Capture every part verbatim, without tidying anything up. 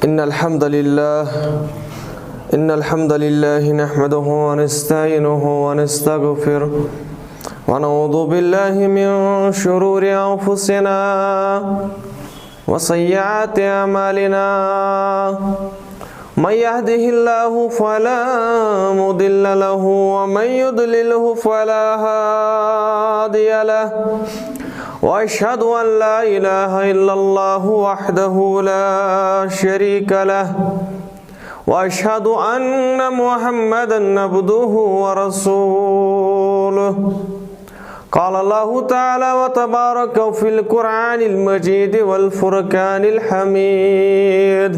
إن الحمد لله إن الحمد لله نحمده ونستعينه ونستغفره، ونعوذ بالله من شرور أنفسنا وسيئات أعمالنا. من يهده الله فلا مضل له، ومن يضلله فلا هادي له. وأشهد أن لا إله إلا الله وحده لا شريك له، وأشهد أن محمدا عبده ورسوله. قال الله تعالى وتبارك في القرآن المجيد والفرقان الحميد،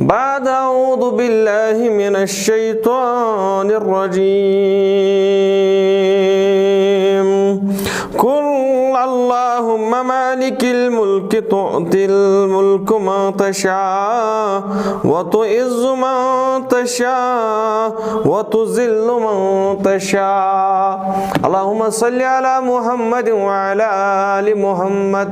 بعد أعوذ بالله من الشيطان الرجيم. قل اللهم مالك الملك، تؤتي الملك من تشاء، وتعز من تشاء، وتذل من تشاء. اللهم صل على محمد وعلى آل محمد،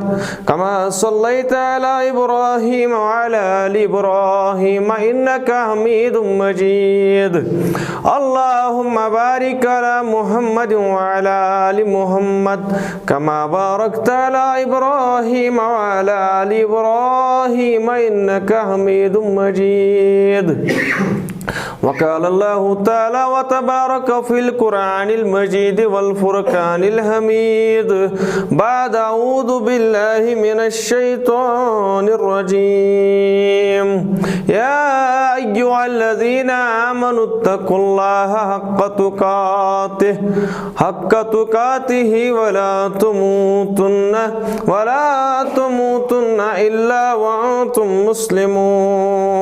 كما صليت على إبراهيم وعلى آل إبراهيم إنك حميد مجيد. اللهم بارك على محمد وعلى آل محمد، كما باركت على إبراهيم وعلى آل إبراهيم إنك حميد مجيد. وقال الله تعالى وتبارك في القرآن المجيد والفرقان الحميد، بعد أعوذ بالله من الشيطان الرجيم. يا أيها الذين آمنوا اتقوا الله حق تقاته، حق تقاته ولا تموتن، ولا تموتن إلا وأنتم مسلمون.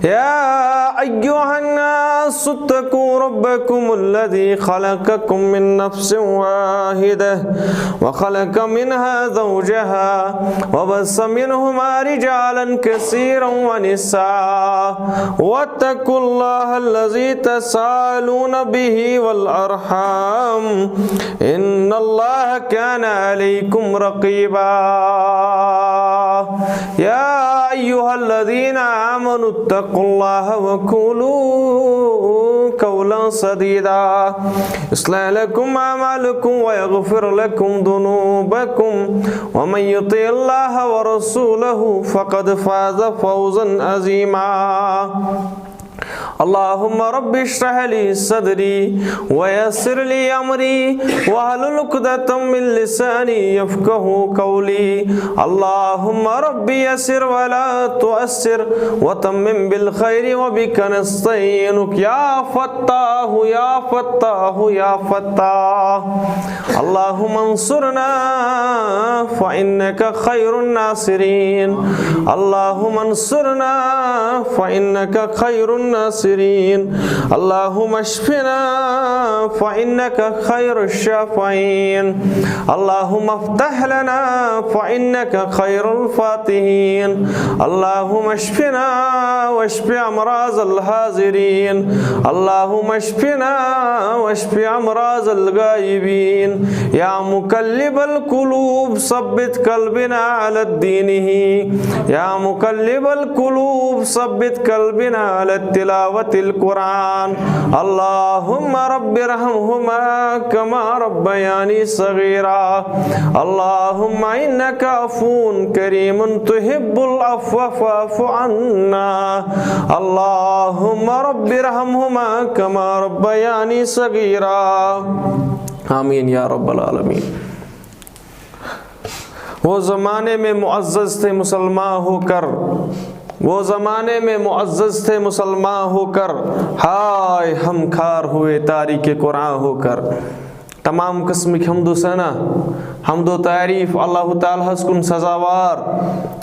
يا أيها الناس اتقوا ربكم الذي خلقكم من نفس واحدة، وخلق منها زوجها، وبث منهما رجالا كثيرا ونساء، واتقوا الله الذي تساءلون به والأرحام، إن الله كان عليكم رقيبا. يا أيها الذين آمنوا اتقوا الله وقولوا قولا سديدا، يصلح لكم أعمالكم ويغفر لكم ذنوبكم، ومن يطع الله ورسوله فقد فاز فوزا عظيما. اللهم رب اشرح لي صدري ويسر لي أمري واحلل عقدة من لساني يفقه قولي. اللهم رب يسر ولا تعسر وتمم بالخير وبك نستعينك يا فتاح يا فتاح يا فتاح. اللهم انصرنا فإنك خير الناصرين. اللهم انصرنا فإنك خير الناصرين. اللهم اشفنا فإنك خير الشافعين. اللهم افتح لنا فإنك خير الفاتحين. اللهم اشفنا واشف أمراض الحاضرين. اللهم اشفنا واشف أمراض الغائبين. يا مقلب القلوب ثبت قلبنا على دينه. يا مقلب القلوب ثبت قلبنا على تلاوة القرآن. اللهم رب ارحمهما كما ربياني صغيرا. اللهم إنك عفو كريم تحب العفو فاعف عنا. اللهم رب ارحمهما كما ربياني صغيرا. آمين يا رب العالمين. وہ زمانے میں معزز تھے مسلمان ہو کر، وہ زمانے میں معزز تھے مسلمان ہو کر، ہائے ہم خوار ہوئے تارک قرآن ہو کر۔ تمام قسمٕکۍ حمد و ثنا، حمد و تعریف اللہ تعالیٰ ہس کُن سزاوار۔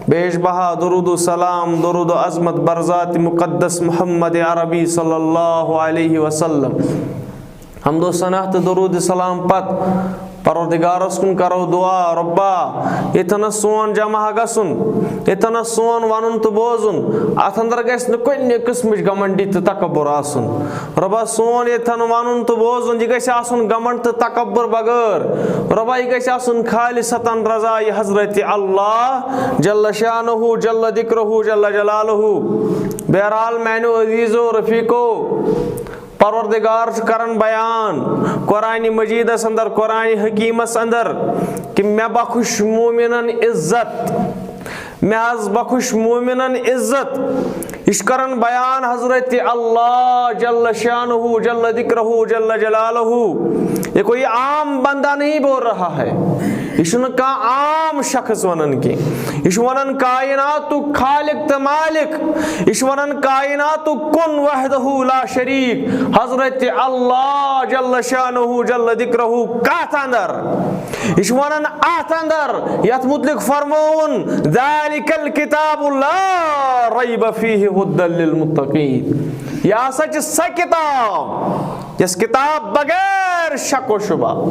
بیش بہا درود و سلام، درود و عظمت بر ذات مقدس محمد عربی صلی اللہ علیہ وسلم۔ حمد و ثنا تہٕ درود سلام پتہٕ پروردگارس کُن کرو دعا، رۄبا، ییٚتٮ۪نس سون جمع گژھُن، ییٚتٮ۪نس سون ونُن تہٕ بوزُن، اتھ اندر گژھِ نہٕ کُنہِ قٕسمٕچ گمنڈی تہٕ تکبر آسُن۔ رۄبا، سون ییٚتٮ۪ن ونُن تہٕ بوزُن، یہِ گژھِ آسُن گمنڈ تہٕ تکبر بغٲر۔ رۄبا، یہِ گژھِ آسُن خالصتاً رضا یہِ حضرت اللہ جل شانہ جل ذکرہ جل جلالہ۔ بہرحال میانیو عزیزو رفیقو، پروردگار چھُ کران بیان قرآن مجیدس اندر، قرآن حکیمس اندر، کہ مےٚ بخش مومنن عزت، مےٚ حظ بخش مومنن عزت۔ یہِ چھُ کران بیان حضرت اللہ جل شانہ جل ذکرہ جل جلالہ۔ یہ کوئی عام بندہ نہیں بول رہا ہے۔ یہِ چھُنہٕ کانٛہہ عام شخص ونان کینٛہہ۔ یہِ چھُ ونان کائناتُک خالق تہٕ مالک۔ یہِ چھُ ونان کائناتُک کُن وحدہ لا شریک حضرت اللہ جل شانہ جل ذکرہ کتھ اندر۔ یہِ چھُ ونان اتھ اندر یتھ متعلق فرمووُن، "ذالک الکتاب لا ریب فیہ ہدی للمتقین"۔ یہِ ہسا چھِ سۄ کتاب یۄس کتاب بغیر شک و شبہ،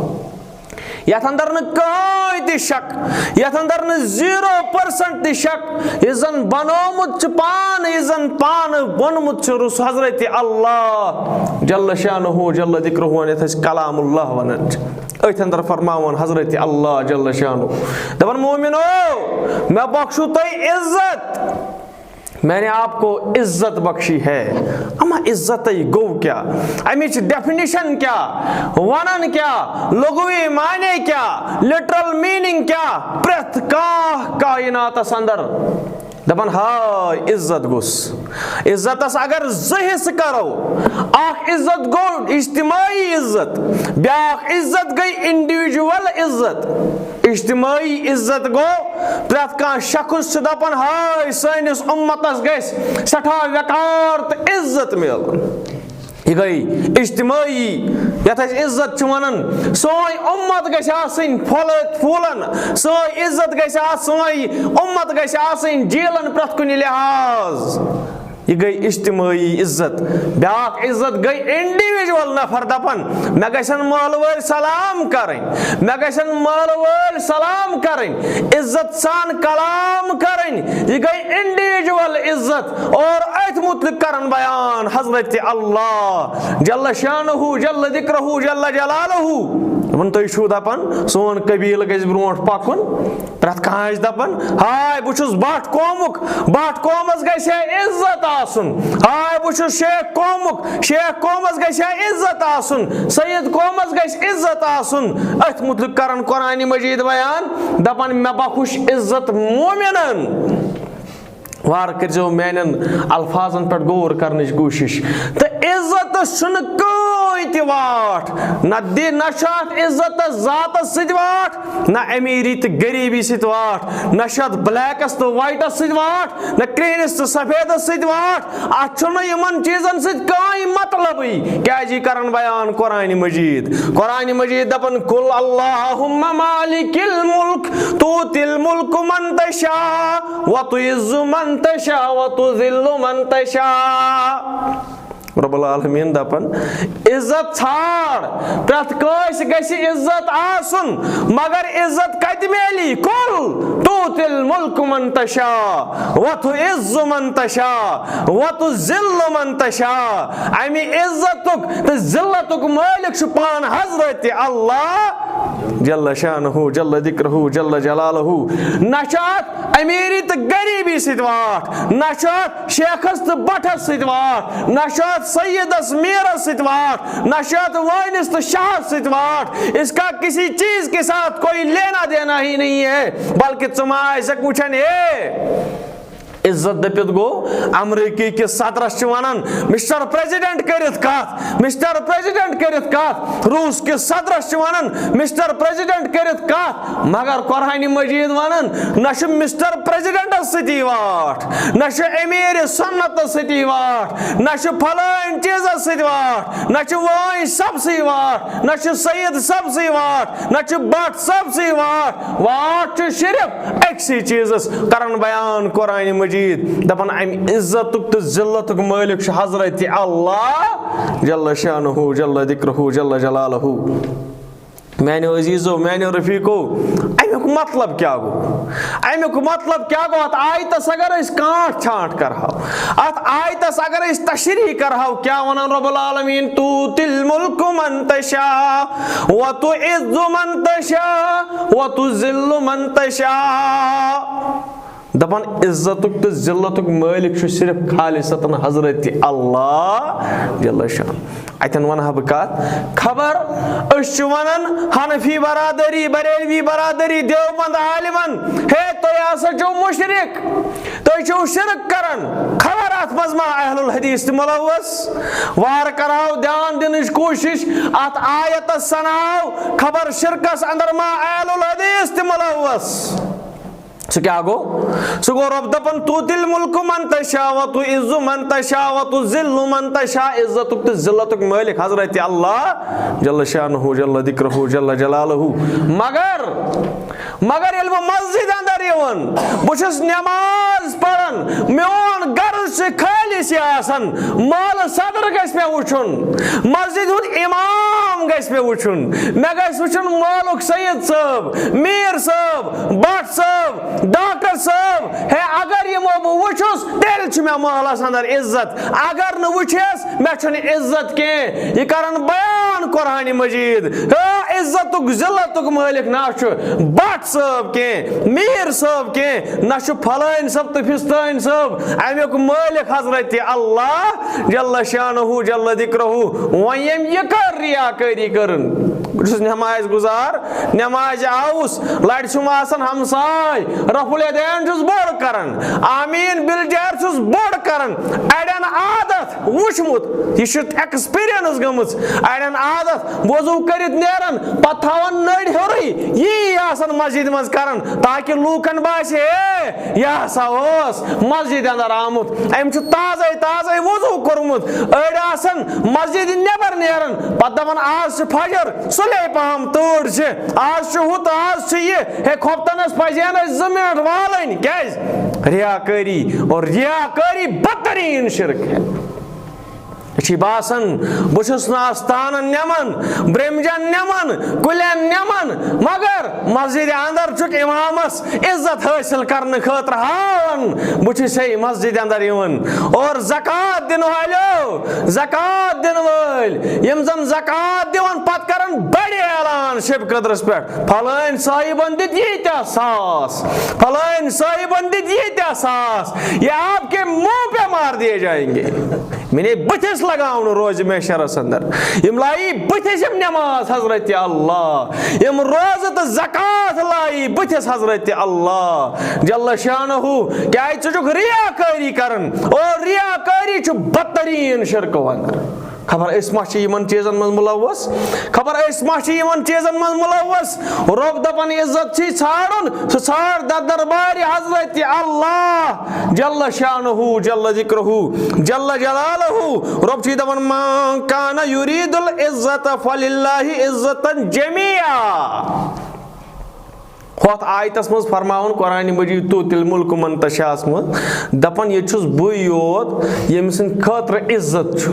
یتھ اندر نہٕ کٕہٕنۍ تہِ شک، یتھ اندر نہٕ زیٖرو پٔرسنٹ تہِ شک، یُس زن بنومُت چھُ پانہٕ، یُس زن پانہٕ ووٚنمُت چھُ رس حضرت اللہ جل شانہ جل ذکرہ، یتھ أسۍ کلام اللہ ونان چھِ۔ أتھۍ اندر فرماوان حضرت اللہ جل شانہ، دپان، "مومنو، مےٚ بخشو تۄہہِ عزت، میں نے آپ کو عزت بخشی ہے۔" اما عزت گو کیا؟ امچ ڈیفینیشن کیا؟ ونان کیا؟ لغوی معنی کیا؟ لٹرل میننگ کیا؟ پرٛتھ کانٛہہ کائناتس اندر دپان، ہاے عزت گوٚژھ۔ عزتس اگر زٕ حصہٕ کرو، اکھ عزت گوٚو اجتماعی عزت، بیاکھ عزت گٔے انڈیویجول عزت۔ اجتماعی عزت گوٚو پرٛتھ کانٛہہ شخص چھُ دپان، ہاے سٲنِس امتس گژھِ سٮ۪ٹھاہ وقار تہٕ عزت میلُن۔ یہِ گٔے اجتمٲعی، یَتھ أسۍ عزت چھِ وَنان۔ سٲنۍ اُمت گژھِ آسٕنۍ پھۄلہٕ پھوٗلن، سٲنۍ عزت گژھِ آ-، سٲنۍ اُمت گژھِ آسٕنۍ جیٖلن پرٛٮ۪تھ کُنہِ لحاظ۔ یہِ گٔے اجتمٲعی عزت۔ بیٛاکھ عزت گٔے انڈیویجول نفر دَپان، مےٚ گژھن محلہٕ وٲلۍ سلام کَرٕنۍ، مےٚ گژھن محلہٕ وٲلۍ سلام کَرٕنۍ، عزت سان کلام کَرٕنۍ۔ یہِ گٔے انڈیویجول عزت۔ اور أتھۍ متعلق کرن بیان حضرت اللہ جل شانہ جل ذکرہ جل جلالہ۔ دپان، تُہۍ چھِو دپان سون قبیلہٕ گژھِ برونٛٹھ پکُن، پرٛٮ۪تھ کانٛہہ آسہِ دپان، ہاے بہٕ چھُس بٹ قومُک، بٹ قومس گژھِ ہے عزت آسُن، ہاے بہٕ چھُس شیخ قومُک، شیخ قومس گژھِ ہے عزت آسُن، سید قومس گژھِ عزت آسُن۔ أتھۍ متعلق کرن قرآن مجید بیان، دپان، مےٚ بخش عزت مومنن۔ وارٕ کٔرۍزیو میانٮ۪ن الفاظن پٮ۪ٹھ غور کرنٕچ کوٗشِش۔ تہٕ عزتس چھُنہٕ کٕہٕنۍ تہِ واٹھ، نہ دِ-، نہ چھُ اتھ عزتس ذاتس سۭتۍ واٹھ، نہ امیٖری تہٕ غریٖبی سۭتۍ واٹھ، نہ چھُ اتھ بلیکس تہٕ وایٹس سۭتۍ واٹھ، نہ کرٛہنِس تہٕ سفیدس سۭتۍ واٹھ۔ اتھ چھُنہٕ یِمن چیٖزن سۭتۍ کٕہٕنۍ مطلبٕے۔ کیازِ؟ یہِ کرن بیان قرآن مجید۔ قرآن مجید دپان، "قل اللہم مالک الملک، تؤتی الملک من تشاء، وتعز من تشاء، وتذل من تشاء۔" رب العالمین دپان، عزت ژھانڈ، پرٛٮ۪تھ کٲنٛسہِ گژھِ عزت آسُن، مگر عزت کتہِ میلی؟ قل تؤتی الملک من تشاء، وتعز من تشاء، وتذل من تشاء۔ امہِ عزتُک تہٕ ذلتُک مٲلِک چھُ پان حضرت اللہ جل شانہ جل ذکرہ جل جلالہ۔ نہ چھُ اتھ امیٖری تہٕ غریٖبی سۭتۍ واٹھ، نہ چھُ اتھ شیخس تہٕ بٹھس سۭتۍ واٹھ، نہ چھُ اتھ سیدس میٖرس سۭتۍ واٹھ، نہ چھُ اتھ وٲنِس تہٕ شاہس سۭتۍ واٹھ۔ اس کا کسی چیز کے ساتھ کوئی لینا دینا ہی نہیں ہے، بلکہ ژٕ ما آسکھ وٕچھان، ہے، عزت دٔپِتھ گوٚو، امریکی کِس صدرس چھِ ونان، مسٹر پریزیڈنٹ کٔرِتھ کتھ، مسٹر پریزیڈنٹ کٔرِتھ کتھ۔ روٗس کِس صدرس چھِ ونان، مسٹر پریزیڈنٹ کٔرِتھ کتھ۔ مگر قرآن مجید ونان، نہ چھُ مسٹر پریزیڈنٹس سۭتی واٹھ، نہ چھُ امیر سنتس سۭتی واٹھ، نہ چھُ فلٲنۍ چیٖزس سۭتۍ واٹھ، نہ چھُ وٲنۍ صٲبسٕے واٹھ، نہ چھُ سید صٲبسٕے واٹھ، نہ چھُ بٹ صٲبسٕے واٹھ۔ واٹھ چھُ صرف أکسٕے چیٖزس۔ کرن بیان قرآن مجید، دپان، امہِ عزتُک تہٕ ذلتُک مٲلِک چھُ حضرت اللہ جل شانہ جل ذکرہ جل جلالہ۔ میانیو عزیزو، میانیو رفیقو، امیُک مطلب کیٛاہ گوٚو؟ امیُک مطلب کیٛاہ گوٚو؟ اتھ آیتس اگر أسۍ کانٛٹھ چھانٛٹھ کرہاو، اتھ آیتس اگر أسۍ تشریح کرہاو، کیٛاہ ونان رب العالمین؟ "تؤتی الملک من تشاء، وتعز من تشاء، وتذل من تشاء۔" دپان عزتُک تہٕ ذلتُک مٲلِک چھُ صرف خالصتاً حضرت اللہ جل شان۔ اتٮ۪ن ونہٕ ہا بہٕ کتھ، خبر أسۍ چھِ ونان حنفی برادری، بریلوی برادری، دیوبند عالمن، ہے تُہۍ ہسا چھِو مشرک، تُہۍ چھِو شرک کران۔ خبر اتھ منٛز ما اہل الحدیث تہِ ملوث؟ وارٕ کرہاو دیان دِنٕچ کوٗشش، اتھ آیتس سناو، خبر شرکس اندر ما اہل الحدیث تہِ ملوث؟ سُہ کیٛاہ گوٚو؟ سُہ گوٚو رۄب دَپان، "تؤتی الملک من تشاء وتعز من تشاء وتذل من تشاء۔" عزتُک تہٕ ذلتُک مٲلِک حضرت اللہ جل شانہ جل ذکرہ جل جلالہ۔ مگر، مگر ییٚلہِ بہٕ مسجد اندر یِوان، بہٕ چھُس نماز پران، میون غرض چھُ خٲلص یہِ آسان، مالہٕ صدر گژھِ مےٚ وٕچھُن، مسجد ہُنٛد امام گژھِ مےٚ وٕچھُن، مےٚ گژھِ وٕچھُن مولُک سید صٲب، میٖر صٲب، بٹ صٲب، ڈاکٹر صٲب، ہے، اگر یِمو بہٕ وٕچھُس، تیٚلہِ چھُ مےٚ محلس اندر عزت۔ اگر نہٕ وٕچھس، مےٚ چھُنہٕ عزت کینٛہہ۔ یہِ کرن بیان قرآنِ مجید۔ ہے، عزتُک ذلتُک مٲلِک نہ چھُ بٹ صٲب کینٛہہ، میٖر صٲب کینٛہہ، نہ چھُ فلٲنۍ صٲب تہٕ فستٲنۍ صٲب۔ امیُک مٲلِک حضرت اللہ جل شانہ جل ذکرہ۔ وۄنۍ ییٚمۍ یہِ کٔر ریاکٲری کٔرٕن، بہٕ چھُس نماز گُزار، نمازِ آوُس، لرِ چھُم آسان ہمساے، رفع الیدین چھُس بوٚڑ کران، آمیٖن بالجہر چھُس بوٚڑ کران۔ اڑٮ۪ن عادت وٕچھمُت، یہِ چھُ ایکسپیرینس گٔمٕژ، اڑٮ۪ن عادت وضو کٔرِتھ نیران، پتہٕ تھاوان نٔرۍ ہیوٚرُے، یی آسان مسجدِ منٛز کران، تاکہِ لوٗکن باسہِ، ہے، یہِ ہسا اوس مسجدِ اندر آمُت، أمۍ چھُ تازَے تازَے وضو کوٚرمُت۔ أڑۍ آسان مسجدِ نٮ۪بر نیران، پتہٕ دپان، "آز چھِ فجر، سُلے پہم تۭر چھِ، آز چھُ ہُہ تہٕ آز چھُ یہِ۔" ہے، کھۄفتنس پزِ ہا نہٕ زٕ منٹ والٕنۍ۔ کیازِ؟ ریاکٲری، اور ریاکٲری بدترین شرک ہے۔ یہِ چھِ باسان، بہٕ چھُس نہٕ آستانن نِمن، برٛمجن نِمن، کُلٮ۪ن نِمن، مگر مسجدِ اندر چھُکھ امامس عزت حٲصِل کرنہٕ خٲطرٕ ہاوان، بہٕ چھُسے مسجدِ اندر یِوان۔ اور زکوٰۃ دِنہٕ والیو، زکوٰۃ دِنہٕ وٲلۍ، یِم زن زکوٰۃ دِوان، پتہٕ کران بڑِ اعلان شب قدرس پٮ۪ٹھ، "فلٲنۍ صاحبن دِتۍ ییٖتیٛاہ ساس، فلٲنۍ صاحبن دِتۍ ییٖتیٛاہ ساس، یہ آپ کے منہ پہ مار دیے جائیں گے۔" مینے بٕتھِس لگاونہٕ روزِ محشرس اندر۔ یِم لایی بٕتھِس یِم نماز حضرت اللہ۔ یِم روزٕ تہٕ زکوٰۃ لایی بٕتھِس حضرت اللہ جل شانہ۔ کیازِ ژٕ چھُکھ ریاکٲری کران۔ اور ریاکٲری چھُ بدترین شرکو اندر۔ خبر أسۍ ما چھِ یِمن چیٖزن منٛز مُلوث؟ خبر أسۍ ما چھِ یِمن چیٖزن منٛز مُلوث؟ رۄب دَپان، عزت چھُے ژھانٛڈُن، سُہ ژھانٛڈ در دربارِ حضرت اللہ جل شانہ، جل ذکرہ، جل جلالہ۔ رۄب چھُے دَپان، "من کان یرید العزت فللہ عزتاً جمیعا۔" ہۄتھ آیتس منٛز فرماوان قرآن مجید، "تؤتی الملک من تشاء" ہس منٛز دَپان، ییٚتہِ چھُس بٕے یوت ییٚمہِ سٕنٛدِ خٲطرٕ عزت چھُ۔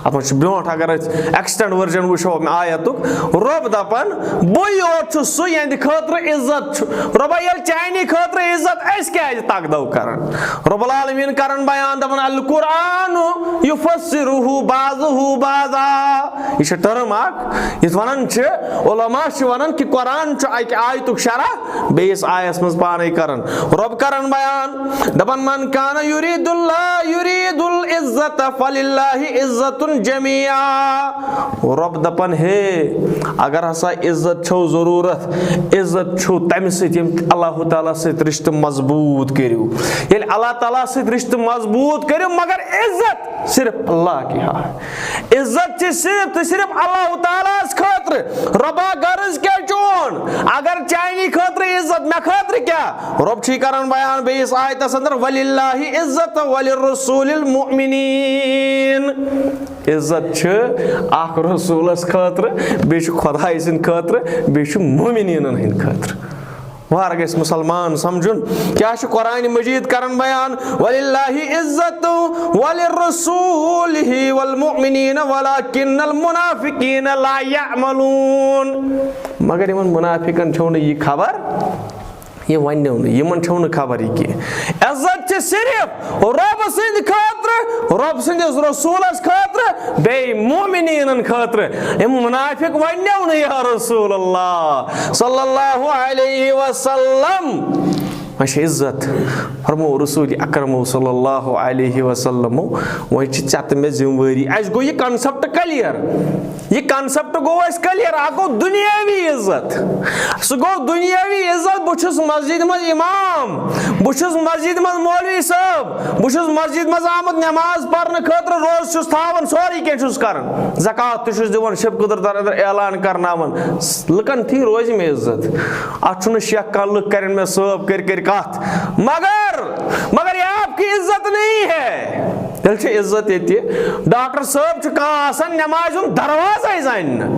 اتھ منٛز چھُ برونٛٹھ، اگر أسۍ ایکسٹینڈ ورجن وٕچھو آیتُک، رۄب دَپان، بٕے یوت چھُس سُہ یِہنٛدِ خٲطرٕ عزت چھُ۔ رۄبا، ییٚلہِ چانی خٲطرٕ عزت، أسۍ کیازِ تقدو کران؟ رب العالمین کران بیان، دَپان، "القرآن یفسرہ بعضہ بعضا۔" یہِ چھِ ٹرم اکھ، یتھ ونان چھِ، علماء چھِ ونان کہِ قرآن چھُ اکہِ آیتُک شرح بیٚیِس آیس منٛز پانے کران۔ رۄب کران بیان، دَپان، "من کان یرید اللہ یرید العزت فللہ عزت جمیعا۔" رۄب دَپان، ہے، اگر ہسا عزت چھو ضروٗرت، عزت چھو تَمہِ سۭتۍ ییٚمہِ اللہ تعالیٰ سۭتۍ رشتہٕ مضبوٗط کٔرِو۔ ییٚلہِ اللہ تعالیٰ سۭتۍ رشتہٕ مضبوٗط کٔرِو، مگر عزت صرف اللہ کی ہا۔ عزت چھِ صرف تہٕ صرف اللہ تعالیٰ ہس خٲطرٕ۔ رۄبا، غرض کیٛاہ چون؟ اگر چانی خٲطرٕ عزت، مےٚ خٲطرٕ کیٛاہ؟ رۄب چھُے کران بیان بیٚیِس آیتس اندر، "وللہ عزت وللرسول المؤمنین۔" عزت چھِ اکھ رسولس خٲطرٕ، بیٚیہِ چھُ خۄداے سٕنٛدِ خٲطرٕ، بیٚیہِ چھُ مومنیٖنن ہٕنٛدِ خٲطرٕ۔ وار گژھِ مُسلمان سمجھُن، کیٛاہ چھُ قرآن مجید کران بیان؟ "وللہ عزت ولرسولہ والمؤمنین ولکن المنافقین لا یعلمون۔" مگر یِمن منافقن چھو نہٕ یہِ خبر، یہِ وننو نہٕ، یِمن چھو نہٕ خبر یہِ کینٛہہ۔ عزت چھِ صرف رۄب سٕنٛدِ خٲطرٕ، رۄب سٕنٛدِس رسوٗلس خٲطرٕ، بیٚیہِ مومنیٖنن خٲطرٕ۔ یِم منافق وننو نہٕ یا رسول اللہ صلی اللہ علیہ وسلم۔ وۄنۍ چھِ عزت۔ فرمو رسول اکرمو صلی اللہ علیہ وسلمو، وۄنۍ چھِ ژےٚ تہٕ مےٚ ذمہٕ وٲری۔ اَسہِ گوٚو یہِ concept clear۔ یہِ concept گوٚو اَسہِ clear۔ اکھ گوٚو دُنیٲوی عزت، سُہ گوٚو دُنیٲوی عزت۔ بہٕ چھُس مسجدِ منٛز امام، بہٕ چھُس مسجدِ منٛز مولوی صٲب، بہٕ چھُس مسجدِ منٛز آمُت نماز پرنہٕ خٲطرٕ، روزٕ چھُس تھاوان، سورُے کینٛہہ چھُس کران، زکوٰۃ تہِ چھُس دِوان، شب قدر در اندر اعلان کرناوان۔ لُکن تھی روزِ مےٚ عزت۔ اتھ چھُنہٕ شک کانٛہہ، لُکھ کرن مےٚ صٲب کٔرۍ کٔرۍ کتھ۔ مگر، مگر یہ آپ کی عزت نہیں ہے۔ تیٚلہِ چھِ عزت ییٚتہِ۔ ڈاکٹر صٲب چھُ کانٛہہ آسان نمازِ ہُنٛد دروازَے زانہِ نہٕ،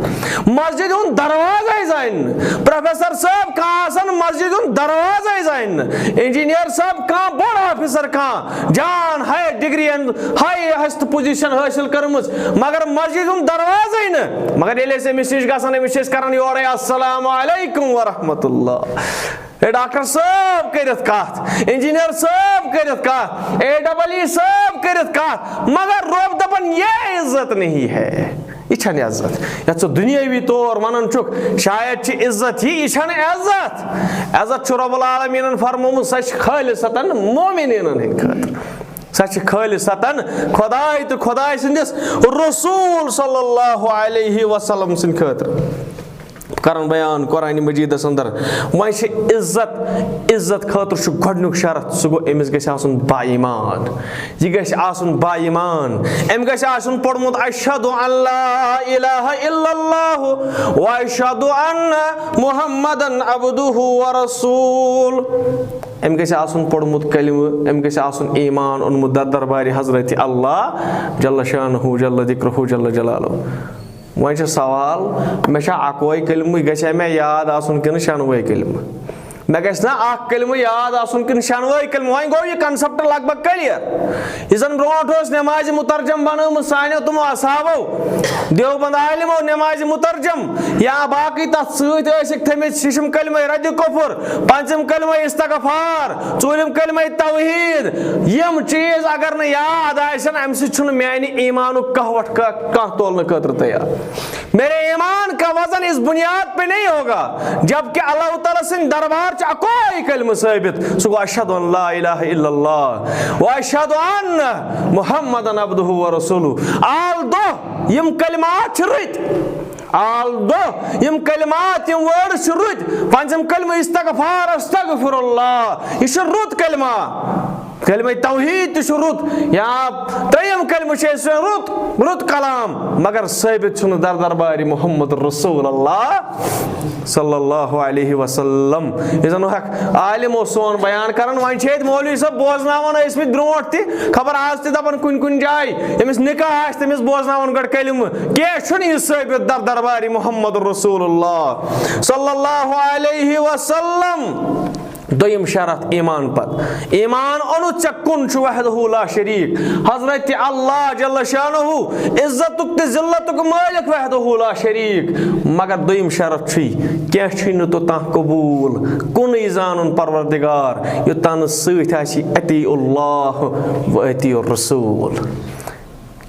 مسجدِ ہُنٛد دروازَے زانہِ نہٕ۔ پروفیسر صٲب کانٛہہ آسان مسجدِ ہُنٛد دروازَے زانہِ نہٕ۔ انجینئر صٲب کانٛہہ، بوٚڑ آفیسر کانٛہہ، جان ہاے ڈگری، ہایسٹ پوزیشن حٲصِل کٔرمٕژ، مگر مسجدِ ہُنٛد دروازَے نہٕ۔ مگر ییٚلہِ أسۍ أمِس نِش گژھان، أمِس چھِ أسۍ کران یورَے السلام علیکم ورحمۃ اللہ۔ ہے ڈاکٹر صٲب کٔرِتھ کتھ، انجینئر صٲب کٔرِتھ کتھ، اے ڈبل ای صٲب کٔرِتھ کتھ، مگر رۄب دپان یہ عزت نہیں ہے۔ یہِ چھنہٕ عزت۔ یتھ ژٕ دُنیٲوی طور ونان چھُکھ شاید چھِ عزت، یہِ، یہِ چھنہٕ عزت۔ عزت چھُ رب العالمینن فرمومُت، سۄ چھِ خالصتاً مومنیٖنن ہٕنٛدِ خٲطرٕ۔ سۄ چھِ خالصتاً خداے تہٕ خداے سٕنٛدِس رسول صلی اللہ علیہ وسلم سٕنٛدِ خٲطرٕ۔ کران بیان قرآن مجیدس اندر۔ وۄنۍ چھِ عزت، عزت خٲطرٕ چھُ گۄڈنیُک شرط، سُہ گوٚو أمِس گژھِ آسُن با ایمان۔ یہِ گژھِ آسُن با ایمان۔ أمۍ گژھِ آسُن پوٚرمُت اشہد ان لا الہ الا اللہ و اشہد ان محمدن عبدہ و رسول۔ أمۍ گژھِ آسُن پوٚرمُت کلمہٕ، أمۍ گژھِ آسُن ایمان اوٚنمُت در دربارِ حضرت اللہ جل شانہ جل ذکرہ جل جلالہ۔ وۄنۍ چھُ سوال، مےٚ چھا اکوے کلمہٕ، یہِ گژھِ ہا مےٚ یاد آسُن کِنہٕ شٮ۪نوَے کلمہٕ؟ مےٚ گژھِ نا اکھ کلمہٕ یاد آسُن کِنہٕ شٮ۪نوَے کلمہٕ؟ وۄنۍ گوٚو یہِ concept لگ بگ clear۔ یہِ زن برونٛٹھ اوس نمازِ مترجم بنٲومٕژ سانیو تِمو اصحابو، دیوبند عالمو نمازِ مترجم، یا باقٕے تتھ سۭتۍ ٲسِکھ تھٲمٕتۍ ششم کلمہ رد کفر، پنٛژم کلمہ استغفار، ژوٗرِم کلمہ توحید۔ یِم چیٖز اگر نہٕ یاد آسن، امہِ سۭتۍ چھُنہٕ میانہِ ایمانُک کانٛہہ وٹھ کا-، کانٛہہ تولنہٕ خٲطرٕ تیار۔ میرے ایمان کا وزن اس بنیاد پہ نہیں ہوگا، جبکہ اللہ تعالیٰ سٕنٛدِ دربار چھُ اکوے کلمہٕ ثٲبت، سُہ گوٚو اشہد ان لا الہ الا اللہ و اشہد ان محمدن عبدہ و رسولہ۔ آل دۄہ یِم کلمات چھِ رٕتۍ، آل دۄہ یِم کلمات، یِم words چھِ رٕتۍ۔ پنٛژم کلمہٕ استغفار، استغفر اللہ، یہِ چھُ رُت کلمہ۔ کلمہ توحید تہِ چھُ رُت، یا ترٛیٚیِم کلمہٕ چھُ اَسہِ رُت، رُت کلام، مگر ثٲبت چھُنہٕ در دربارِ محمد رسول اللہ صلی اللہ علیہ وسلم۔ یہِ زن اکھ عالم اوس سون بیان کران، وۄنۍ چھِ ییٚتہِ مولوی صٲب بوزناوان ٲسمٕتۍ برونٛٹھ تہِ، خبر آز تہِ دپان کُنہِ کُنہِ جایہِ، ییٚمِس نکاح آسہِ تٔمِس بوزناوان گۄڈٕ کلمہٕ، کینٛہہ چھُنہٕ یہِ ثٲبت در دربارِ محمد رسول اللہ صلی اللہ علیہ وسلم۔ دوٚیِم شرط ایمان پتہٕ۔ ایمان اوٚنُتھ ژےٚ کُن چھُ وحدہ لا شریک، حضرت اللہ جل شانہ، عزتُک تہٕ ذلتُک مٲلِک وحدہ لا شریک۔ مگر دوٚیِم شرط چھُے، کینٛہہ چھُے نہٕ توٚتام قبوٗل، کُنُے زانُن پروردگار، یوٚتام نہٕ سۭتۍ آسی اطیع اللہ و اطیع الرسول۔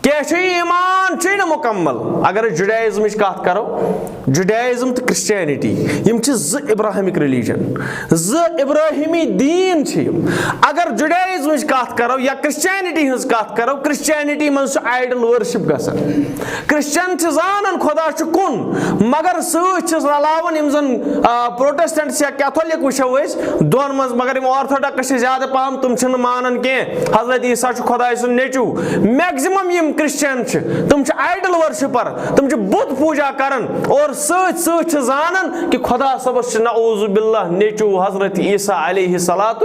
کیٛاہ چھُ یہِ ایمان؟ چھُے نہٕ مُکمل۔ اگر أسۍ جُڈایزمٕچ کتھ کرو، جُڈایزم تہٕ کرسچینٹی، یِم چھِ زٕ ابراہمک ریلیجن، زٕ ابراہمی دیٖن چھِ یِم۔ اگر جُڈایزمٕچ کتھ کرو یا کرسچینٹی ہٕنٛز کتھ کرو، کرسچینٹی منٛز چھُ آیڈل ورشپ گژھان۔ کرسچن چھِ زانان خدا چھُ کُن، مگر سۭتۍ چھِس رلاوان یِم زن، آ، پروٹسٹنٹس یا کیتھولک وٕچھو أسۍ دۄن منٛز، مگر یِم آرتھوڈاکس چھِ زیادٕ پہم، تِم چھِنہٕ مانان کینٛہہ حضرت عیسیٰ چھُ خداے سُنٛد نیٚچوٗ۔ میکزِمم یِم کرسچن چھِ، تِم چھِ آیڈل ورشپر، تِم چھِ بُت پوٗجا کران اور سۭتۍ سۭتۍ چھِ زانان کہِ خدا صٲبس چھِ نعوذ باللہ نیٚچوٗ حضرت عیسیٰ علیہ الصلوۃ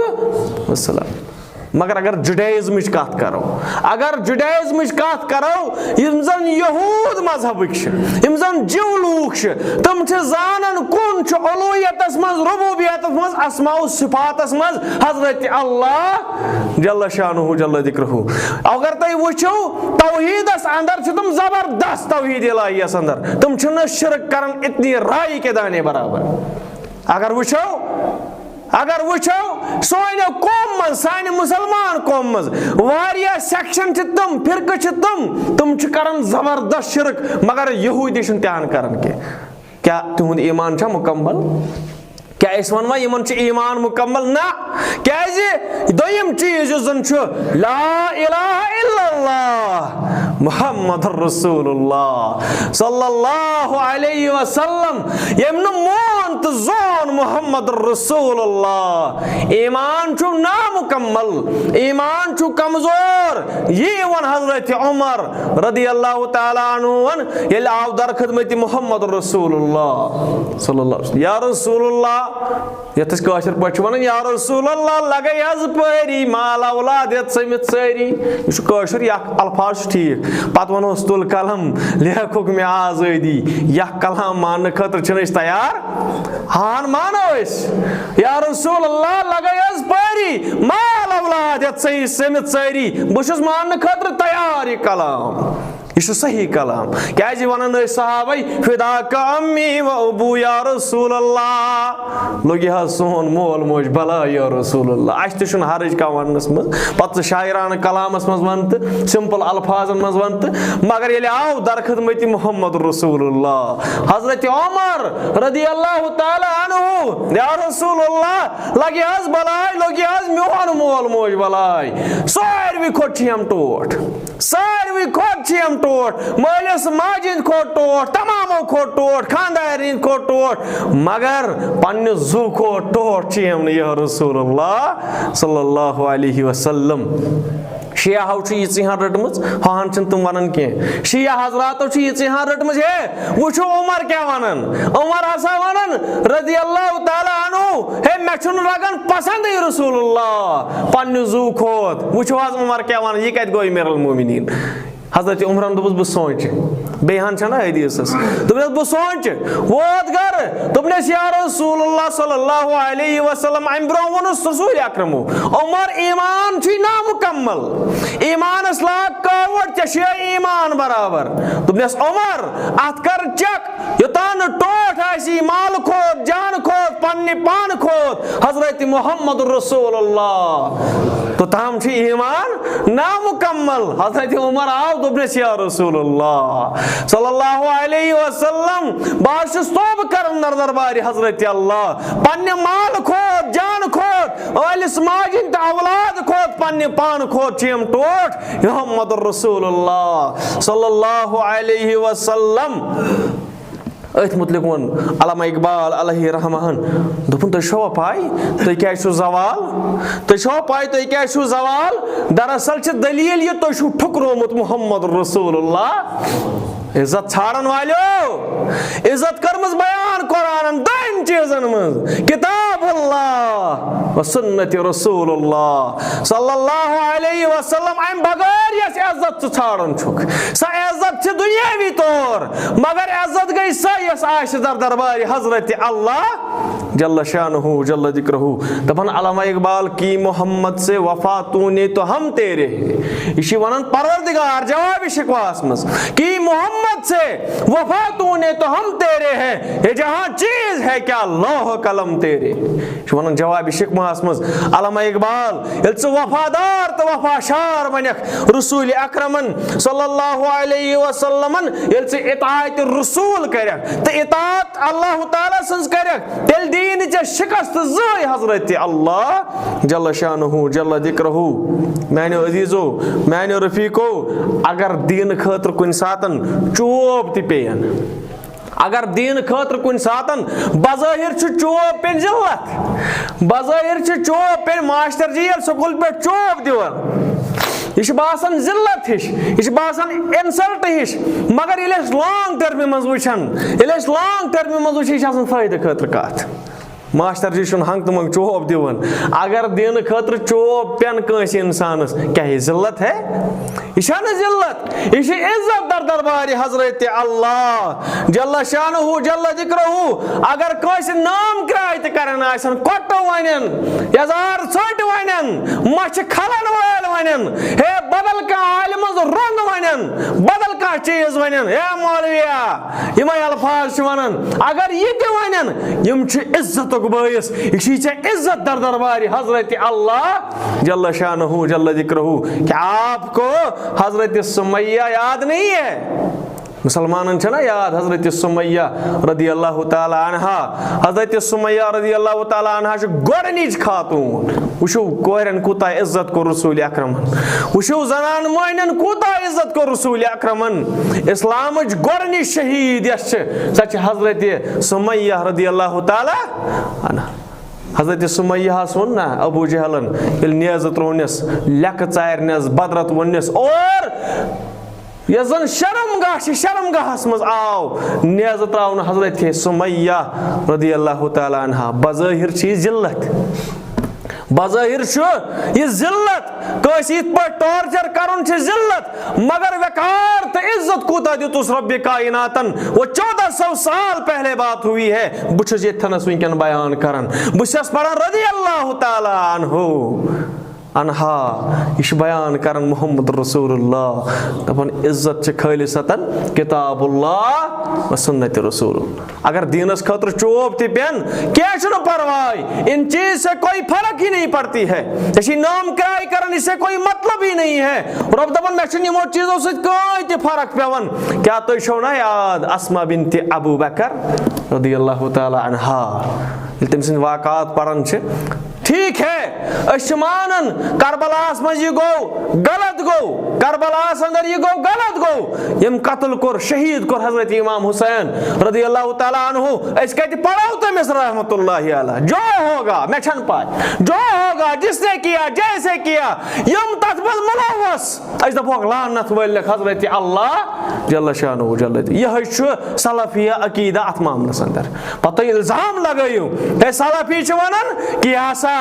والسلام۔ مگر اگر جُڈایزمٕچ کتھ کرو، اگر جُڈایزمٕچ کتھ کرو، یِم زن یہود مذہبٕکۍ چھِ، یِم زن جِو لوٗکھ چھِ، تِم چھِ زانان کُن چھُ اُلوٗہیتس منٛز، ربوبیتس منٛز، اسماء و صفاتس منٛز حضرت اللہ جل شانہ جل ذکرہ۔ اگر تُہۍ وٕچھِو، توحیدس اندر چھِ تِم زبردست، توحید الہیس اندر تِم چھِنہٕ شرک کران اتنی رائی کے دانے برابر۔ اگر وٕچھو، اگر وٕچھو، سانیو قوم منٛز، سانہِ مسلمان قوم منٛز واریاہ سیکشن چھِ تِم، فرقہٕ چھِ تِم، تِم چھِ کران زبردست شرک، مگر یہودی چھِنہٕ تہِ ہن کران کینٛہہ۔ کیٛاہ تِہُنٛد ایمان چھا مکمل؟ کیٛاہ أسۍ ونوا یِمن چھُ ایمان مکمل؟ نہ۔ کیٛازِ؟ دوٚیِم چیٖز یُس زن چھُ، لا الہ الا اللہ محمد رسول اللہ صلی اللہ علیہ وسلم، ییٚمۍ نہٕ مون تہٕ زون محمد رسول اللہ۔ ایمان چھُ نامکمل، ایمان چھُ کمزور۔ یی ووٚن حضرت عمر رضی اللہ تعالیٰ عنہ، ییٚلہِ آو در خدمت محمد رسول اللہ صلی اللہ علیہ وسلم، یا رسول اللہ، یتھ أسۍ کٲشِر پٲٹھۍ چھِ ونان، یا رسول اللہ، لگے حظ پٲری، مال اولاد یتھ سٔمِتھ سٲری۔ یہِ چھُ کٲشُر، یہِ اکھ الفاظ چھُ ٹھیٖک۔ پتہٕ ونہوس، تُل قلم، لیکھُکھ مےٚ آزٲدی۔ یہِ کلام ماننہٕ خٲطرٕ چھِنہٕ أسۍ تیار؟ ہان مانو أسۍ، یا رسول اللہ، لگے حظ پٲری، مال اولاد یتھ صحیح سٔمِتھ سٲری۔ بہٕ چھُس ماننہٕ خٲطرٕ تیار یہِ کلام۔ یہِ چھُ صحیح کلام۔ کیٛازِ ونان ٲسۍ صحابے، فداک امی و ابو یا رسول اللہ، لوٚگہِ حظ سون مول موج بلاے یا رسول اللہ۔ اَسہِ تہِ چھُنہٕ حرج کانٛہہ وننس منٛز۔ پتہٕ ژٕ شاعرانہٕ کلامس منٛز ون تہٕ simple الفاظن منٛز ون تہٕ، مگر ییٚلہِ آو در خدمت محمد رسول اللہ، حضرت عمر رضی اللہ تعالیٰ عنہ، یا رسول اللہ، لگہِ حظ بلاے، لوٚگہِ حظ میون مول موج بلاے۔ ساروی کھۄتہٕ چھِ یِم ٹوٹھ۔ ساروی کھۄتہٕ چھِ یِم ٹوٹھ، مٲلِس ماجہِ ہِنٛدۍ کھۄتہٕ ٹوٹھ، تمامو کھۄتہٕ ٹوٹھ، خانٛدارِ ہِنٛدۍ کھۄتہٕ ٹوٹھ، مگر پننہِ زُو کھۄتہٕ ٹوٹھ چھِ یِم نہٕ، یا رسول اللہ صلی اللہ علیہ وسلم۔ شیعہو چھِ یِژٕے ہن رٔٹمٕژ، ہُہن چھِنہٕ تِم ونان کینٛہہ۔ شیعہ حضراتو چھِ یِژٕے ہن رٔٹمٕژ، ہے، وٕچھِو عمر کیٛاہ ونان۔ عمر ہسا ونان رضی اللہ تعالیٰ عنہ، ہے، مےٚ چھُنہٕ لگان پسندٕے رسول اللہ پننہِ زُو کھۄتہٕ۔ وٕچھِو حظ عمر کیٛاہ ونان، یہِ کتہِ گوٚو امیر المومنین؟ حضرت عمرن دوٚپُس، بہٕ سونٛچہِ۔ بیٚیہِ ہن چھنا حدیثس۔ دوٚپنس، بہٕ سونٛچہِ۔ ووت گرٕ، دوٚپنس، یا رسول اللہ صلی اللہ علیہ وسلم، امہِ برونٛہہ ووٚنُس رسول اکرمو، عمر، ایمان چھُے نامکمل۔ ایمانس لاگ کاوڑ، ژےٚ چھُے ایمان برابر۔ دوٚپنس، عمر، اتھ کر چیک، یوٚتام نہٕ ٹوٹھ آسی مال کھوت، جان کھوت، پننہِ پان کھوت، حضرت محمد رسول اللہ، توٚتام چھُ ایمان نامکمل۔ حضرت عمر آو، دوٚپنس، یا رسول اللہ صلی اللہ علیہ وسلم، بہٕ حظ چھُس توبہٕ کران در دربارِ حضرت اللہ، پننہِ مال کھوت، جان کھوت، ٲلِس ماجہِ ہِنٛدۍ تہٕ اولاد کھوت، پننہِ پان کھوت چھِ یِم ٹوٹھ محمد رسول اللہ صلی اللہ علیہ وسلم۔ أتھۍ مُتعلِق ووٚن علامہ اقبال علیہ رحمہ ہن، دوٚپُن، تُہۍ چھوا پاے تُہۍ کیازِ چھِو زوال؟ تُہۍ چھوا پاے تُہۍ کیازِ چھِو زوال؟ دراصل چھِ دلیل یہِ، تُہۍ چھِو ٹھُکرومُت محمد رسول اللہ۔ عزت ژھانڈن والیو، عزت کٔرمٕژ بیان قرآنن دۄن چیٖزن منٛز، کتاب اللہ و سنت رسول اللہ صلی اللہ علیہ وسلم۔ امہِ بغٲر یۄس عزت ژٕ ژھانڈان چھُکھ، سۄ عزت چھِ دُنیاوی طور، مگر عزت گٔے سۄ یۄس آسہِ در دربارِ حضرت اللہ جل شانہ جل ذکرہ۔ دپان علامہ اقبال، کہ محمد سے وفا تو نے تو ہم تیرے ہیں۔ یہِ چھِ ونان پروردگار جواب شکواہس منٛز، کہ محمد سے وفا تو نے تو ہم تیرے ہیں، یہ جہاں چیز ہے کیا لوح قلم تیرے۔ یہِ چھِ ونان جواب شکواہس منٛز علامہ اقبال، ییٚلہِ ژٕ وفادار تہٕ وفا شار بنکھ رسول اکرمن صلی اللہ علیہ وسلمن، ییٚلہِ ژٕ اطاعت رسول کرکھ تہٕ اطاعت اللہ تعالیٰ سٕنٛز کرکھ، تیٚلہِ دِیہِ نہٕ ژےٚ شکست زٕہٕے حضرت اللہ جل شانہ جل ذکرہ۔ میانیو عزیزو، میانیو رفیقو، اگر دین خٲطرٕ کُنہِ ساتن چوب تہِ پیٚین، اگر دین خٲطرٕ کُنہِ ساتن بظٲہر چھُ چوب پیٚن ذلت، بظٲہر چھُ چوب پیٚن ماسٹر جی ییٚلہِ سکوٗل پٮ۪ٹھ چوب دِوان، یہِ چھُ باسان ذلت ہِش، یہِ چھُ باسان insult ہِش، مگر ییٚلہِ أسۍ long term منٛز وٕچھان، ییٚلہِ أسۍ long term منٛز وٕچھان، یہِ چھِ آسان فٲیدٕ خٲطرٕ کتھ۔ ماسٹر جی چھُنہٕ ہنٛگ تہٕ منٛگ چوب دِوان۔ اگر دِنہٕ خٲطرٕ چوب پٮ۪ن کٲنٛسہِ اِنسانَس، کیٛاہ یہِ ذلت ہے؟ یہِ چھا نہٕ ذلت؟ یہِ چھِ عزت در دربارِ حضرت اللہ جل شانہ جل ذکرہ۔ اگر کٲنٛسہِ نام کرٛاے تہِ کران آسن، کۄٹہٕ وَنن، یزار ژٔٹۍ وَنن، مَچھِ کھلن وٲلۍ وَنن، ہے بدل کانٛہہ عالمَس رۄنٛگ وَنن، بدل کانٛہہ چیٖز وَنن، ہے مولویا، یِمے الفاظ چھِ وَنان۔ اگر یہِ تہِ وَنن، یِم چھِ عزتُک بٲعث۔ یہِ چھِ ژےٚ عزت در دربارِ حضرت اللہ جل شانہ جل ذکرہ کہ آپ کو حضرت سمیہ یاد نہیں ہے۔ مسلمانن چھنا یاد حضرت سمیہ رضی اللہ تعالیٰ عنہا؟ حضرت سمیہ رضی اللہ تعالیٰ عنہا چھِ گۄڈٕنِچ خاتون۔ وٕچھِو کورٮ۪ن کوٗتاہ عزت کوٚر رسول اکرمن، وٕچھِو زنان مۄہنٮ۪ن کوٗتاہ عزت کوٚر رسول اکرمن۔ اسلامٕچ گۄڈٕنِچ شہیٖد یۄس چھِ، سۄ چھِ حضرت سمیہ رضی اللہ تعالیٰ عنہا۔ حضرت سمیہس ووٚن نا ابو جہلن، ییٚلہِ نیزٕ ترٛوونس، لیٚکہٕ ژارنس، بدرت ووٚننس، اور یۄس زن شرم گاہ چھِ، شرم گاہس منٛز آو نیزٕ ترٛاونہٕ حضرت سمیہ رضی اللہ تعالیٰ عنہا۔ بظٲہر چھِ یہِ ذلت، بظٲہر چھُ یہِ ذلت، کٲنٛسہِ یِتھ پٲٹھۍ ٹارچر کرُن چھُ ذلت، مگر وقار تہٕ عزت کوٗتاہ دیُتُس رب کائناتن۔ وہ چودہ سو سال پہلے بات ہوئی ہے، بہٕ چھُس ییٚتھنس وٕنکیٚن بیان کران، بہٕ چھُس پران رضی اللہ تعالیٰ عنہ۔ عنہا، یہِ چھُ بیان کران محمد رسول اللہ، دپان عزت چھِ خٲلصتاً کتاب اللہ و سنت رسول اللہ۔ اگر دینس خٲطرٕ چوب تہِ پٮ۪ن، کینٛہہ چھُنہٕ پرواے، ان چیز سے کوئی فرق ہی نہیں پڑتی ہے۔ ژےٚ چھِ نام کرٛاے کران، اس سے کوئی مطلب ہی نہیں ہے۔ رب دپان، مےٚ چھُنہٕ یِمو چیٖزو سۭتۍ کٕہٕنۍ تہِ فرق پٮ۪وان۔ کیٛاہ تُہۍ چھو نا یاد اسما بنت ابو بکر رضی اللہ تعالیٰ عنہا، ییٚلہِ تٔمۍ سٕنٛدۍ واقعات پران چھِ؟ ٹھیٖک ہے، أسۍ چھِ مانان کربلاہس منٛز یہِ گوٚو، غلط گوٚو، کربلاہس اندر یہِ گوٚو، غلط گوٚو، یِم قتل کوٚر، شہیٖد کوٚر حضرت امام حسین رضی اللہ تعالیٰ عنہ، أسۍ کتہِ پرو تٔمِس رحمت اللہ علیہ؟ جو ہوگا، مےٚ چھنہٕ پاے، جو ہوگا، جس نے کیا، جیسے کیا، یِم تتھ منٛز ملوث، أسۍ دپوکھ لعنت وٲلۍ لیکھ حضرت اللہ جل شانہ جل۔ یِہوٚے چھُ سلفیہ عقیدہ اتھ معاملس اندر۔ پتہٕ تُہۍ الزام لگٲیِو، ہے سلفی چھِ ونان کہ یہِ ہسا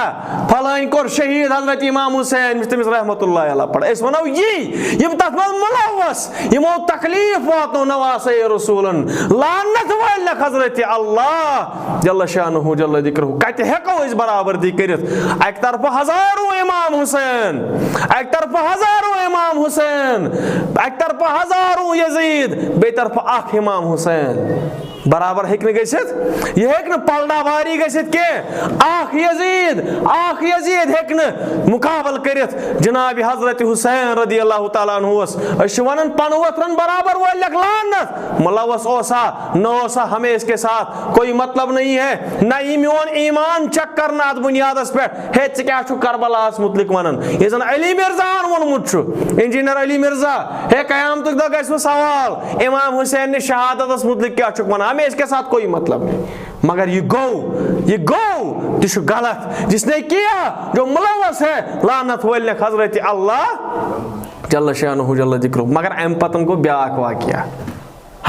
فلٲنۍ کوٚر شہیٖد حضرت امام حسین، یُس تٔمِس رحمت اللہ علیہ پڑھ۔ أسۍ ونو یی، یِم تتھ منٛز ملوث، یِمو تکلیف واتنو نواسے رسولن، لعنت وٲلۍ لیکھ حضرت اللہ جل شانہ جل ذکرہ۔ کتہِ ہیٚکو أسۍ برابردی کٔرِتھ؟ اکہِ طرفہٕ ہزاروں امام حسین، اکہِ طرفہٕ ہزاروں امام حسین، اکہِ طرفہٕ ہزاروں یزید، بیٚیہِ طرفہٕ اکھ امام حسین۔ برابر ہیٚکہِ نہٕ گٔژھِتھ، یہِ ہیٚکہِ نہٕ پلڑا واری گٔژھِتھ کینٛہہ۔ اکھ یزید، اکھ یزید ہیٚکہِ نہٕ مقابل کٔرِتھ جناب حضرت حسین رضی اللہ تعالیٰ عنہس۔ أسۍ چھِ ونان پنہٕ وتھرن برابر وٲلۍ لیکھ لعنت۔ ملوث اوسا، نہ اوسا، ہمیں اس کے ساتھ کوئی مطلب نہیں ہے۔ نہ یہِ میون ایمان چیک کرنہٕ اتھ بنیادس پٮ۪ٹھ، ہے، ژٕ کیٛاہ چھُکھ کربلاہس مُتعلق ونان؟ یہِ زن علی مرزاہن ووٚنمُت چھُ، انجینئر علی مرزا، ہے، قیامتُک دۄہ گژھِ نہٕ سوال، امام حسین نِش شہادتس مُتعلق کیٛاہ چھُکھ ونان؟ ہمیں اس کے ساتھ کوئی مطلب نہیں۔ مگر یہِ گوٚو، یہِ گوٚو، تہِ چھُ غلط۔ جس نے کیا، جو ملوث ہے، لعنت وٲلۍ لیکھ حضرت اللہ جل شانہ جل ذکرہ۔ مگر امہِ پتن گوٚو بیٛاکھ واقعہ۔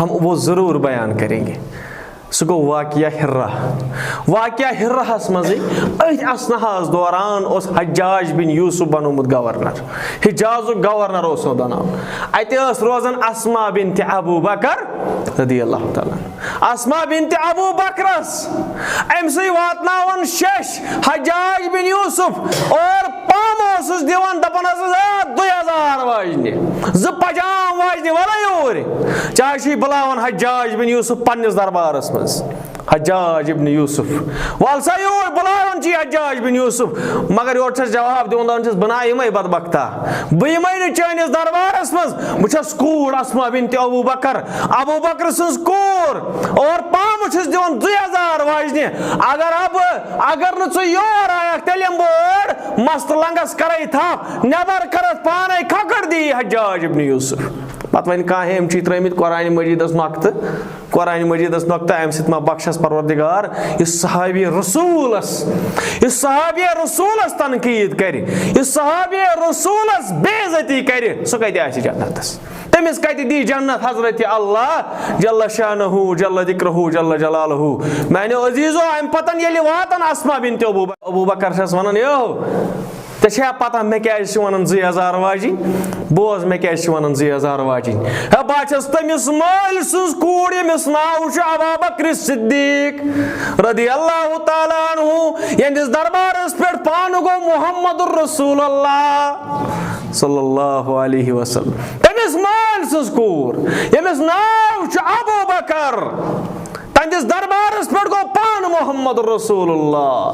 ہم وہ ضرور بیان کریں گے۔ سُہ گوٚو واقعہ حرہ۔ واقعہ حرہس منٛزٕے أتھۍ اثناہس دوران اوس حجاج بن یوسف بنومُت گورنر، حجازُک گورنر اوس سُہ بناوُن۔ اتہِ ٲس روزان اسما بنت ابو بکر رضی اللہ تعالیٰ عنہ۔ اسما بنت ابو بکرس، أمۍ سٕے واتناوان شیٚش حجاج بن یوسف اور پامہٕ اوسُس دِوان، دَپان ٲسٕس، "اے، دُے یَزار واجنہِ، زٕ پجام واجنہِ، وَلہٕ یوٗرۍ۔ ژےٚ چھُے بُلاوان حجاج بن یوسف پننِس دربارس منٛز۔ حجاج ابن یوسف، وَل سا یوٗرۍ، بُلاوان چھُے حجاج بن یوسف۔" مگر یورٕ چھَس جواب دِوان، دَپان چھَس، "بہٕ نا یِمَے بدبختا، بہٕ یِمَے نہٕ چٲنِس دربارس منٛز، بہٕ چھَس کوٗر اسما بنت ابو بکر، ابو بکر سٕنٛز کوٗر، اور پامہٕ چھُس دِوان دُے یَزار واجنہِ۔ اگر ہا بہٕ، اگر نہٕ ژٕ یور آیَکھ، تیٚلہِ یِمہٕ بہٕ اور، مستہٕ لنٛگس کرے تھپھ، نٮ۪بر کرتھ پانے کھکھٕر دی۔" حجاج ابن یوسف۔ پتہٕ وۄنۍ کانٛہہ ہے، أمۍ چھِ ترٲومٕتۍ قرآن مجیدس نۄقطہٕ، قرآن مجیدس نۄقطہٕ، امہِ سۭتۍ ما بخشس پروردگار؟ یُس صحابی رسولس، یُس صحابی رسولس تنقید کرِ، یُس صحابی رسولس بے عزتی کرِ، سُہ کتہِ آسہِ جنتس؟ تٔمِس کتہِ دی جنت حضرت اللہ جل شانہ، جل ذکرہ، جل جلالہ؟ میانیو عزیزو، امہِ پتن ییٚلہِ واتن اسما بنت ابو بکر، ابو بکر چھس ونان، یو، ژےٚ چھےٚ پتہ مےٚ کیازِ چھِ ونان زٕے یزار واجِنۍ؟ بوز، مےٚ کیازِ چھِ ونان زٕے یزار واجِنۍ؟ ہے، بہٕ چھَس تٔمِس مٲلۍ سٕنٛز کوٗر، ییٚمِس ناو چھُ ابا بکر صدیق رضی اللہ تعالیٰ عنہ، یہنٛدِس دربارس پٮ۪ٹھ پانہٕ گوٚو محمد رسول اللہ صلی اللہ علیہ وسلم۔ تٔمِس مٲلۍ سٕنٛز کوٗر، ییٚمِس ناو چھُ ابو بکر، تہنٛدِس دربارس پٮ۪ٹھ گوٚو پانہٕ محمد رسول اللہ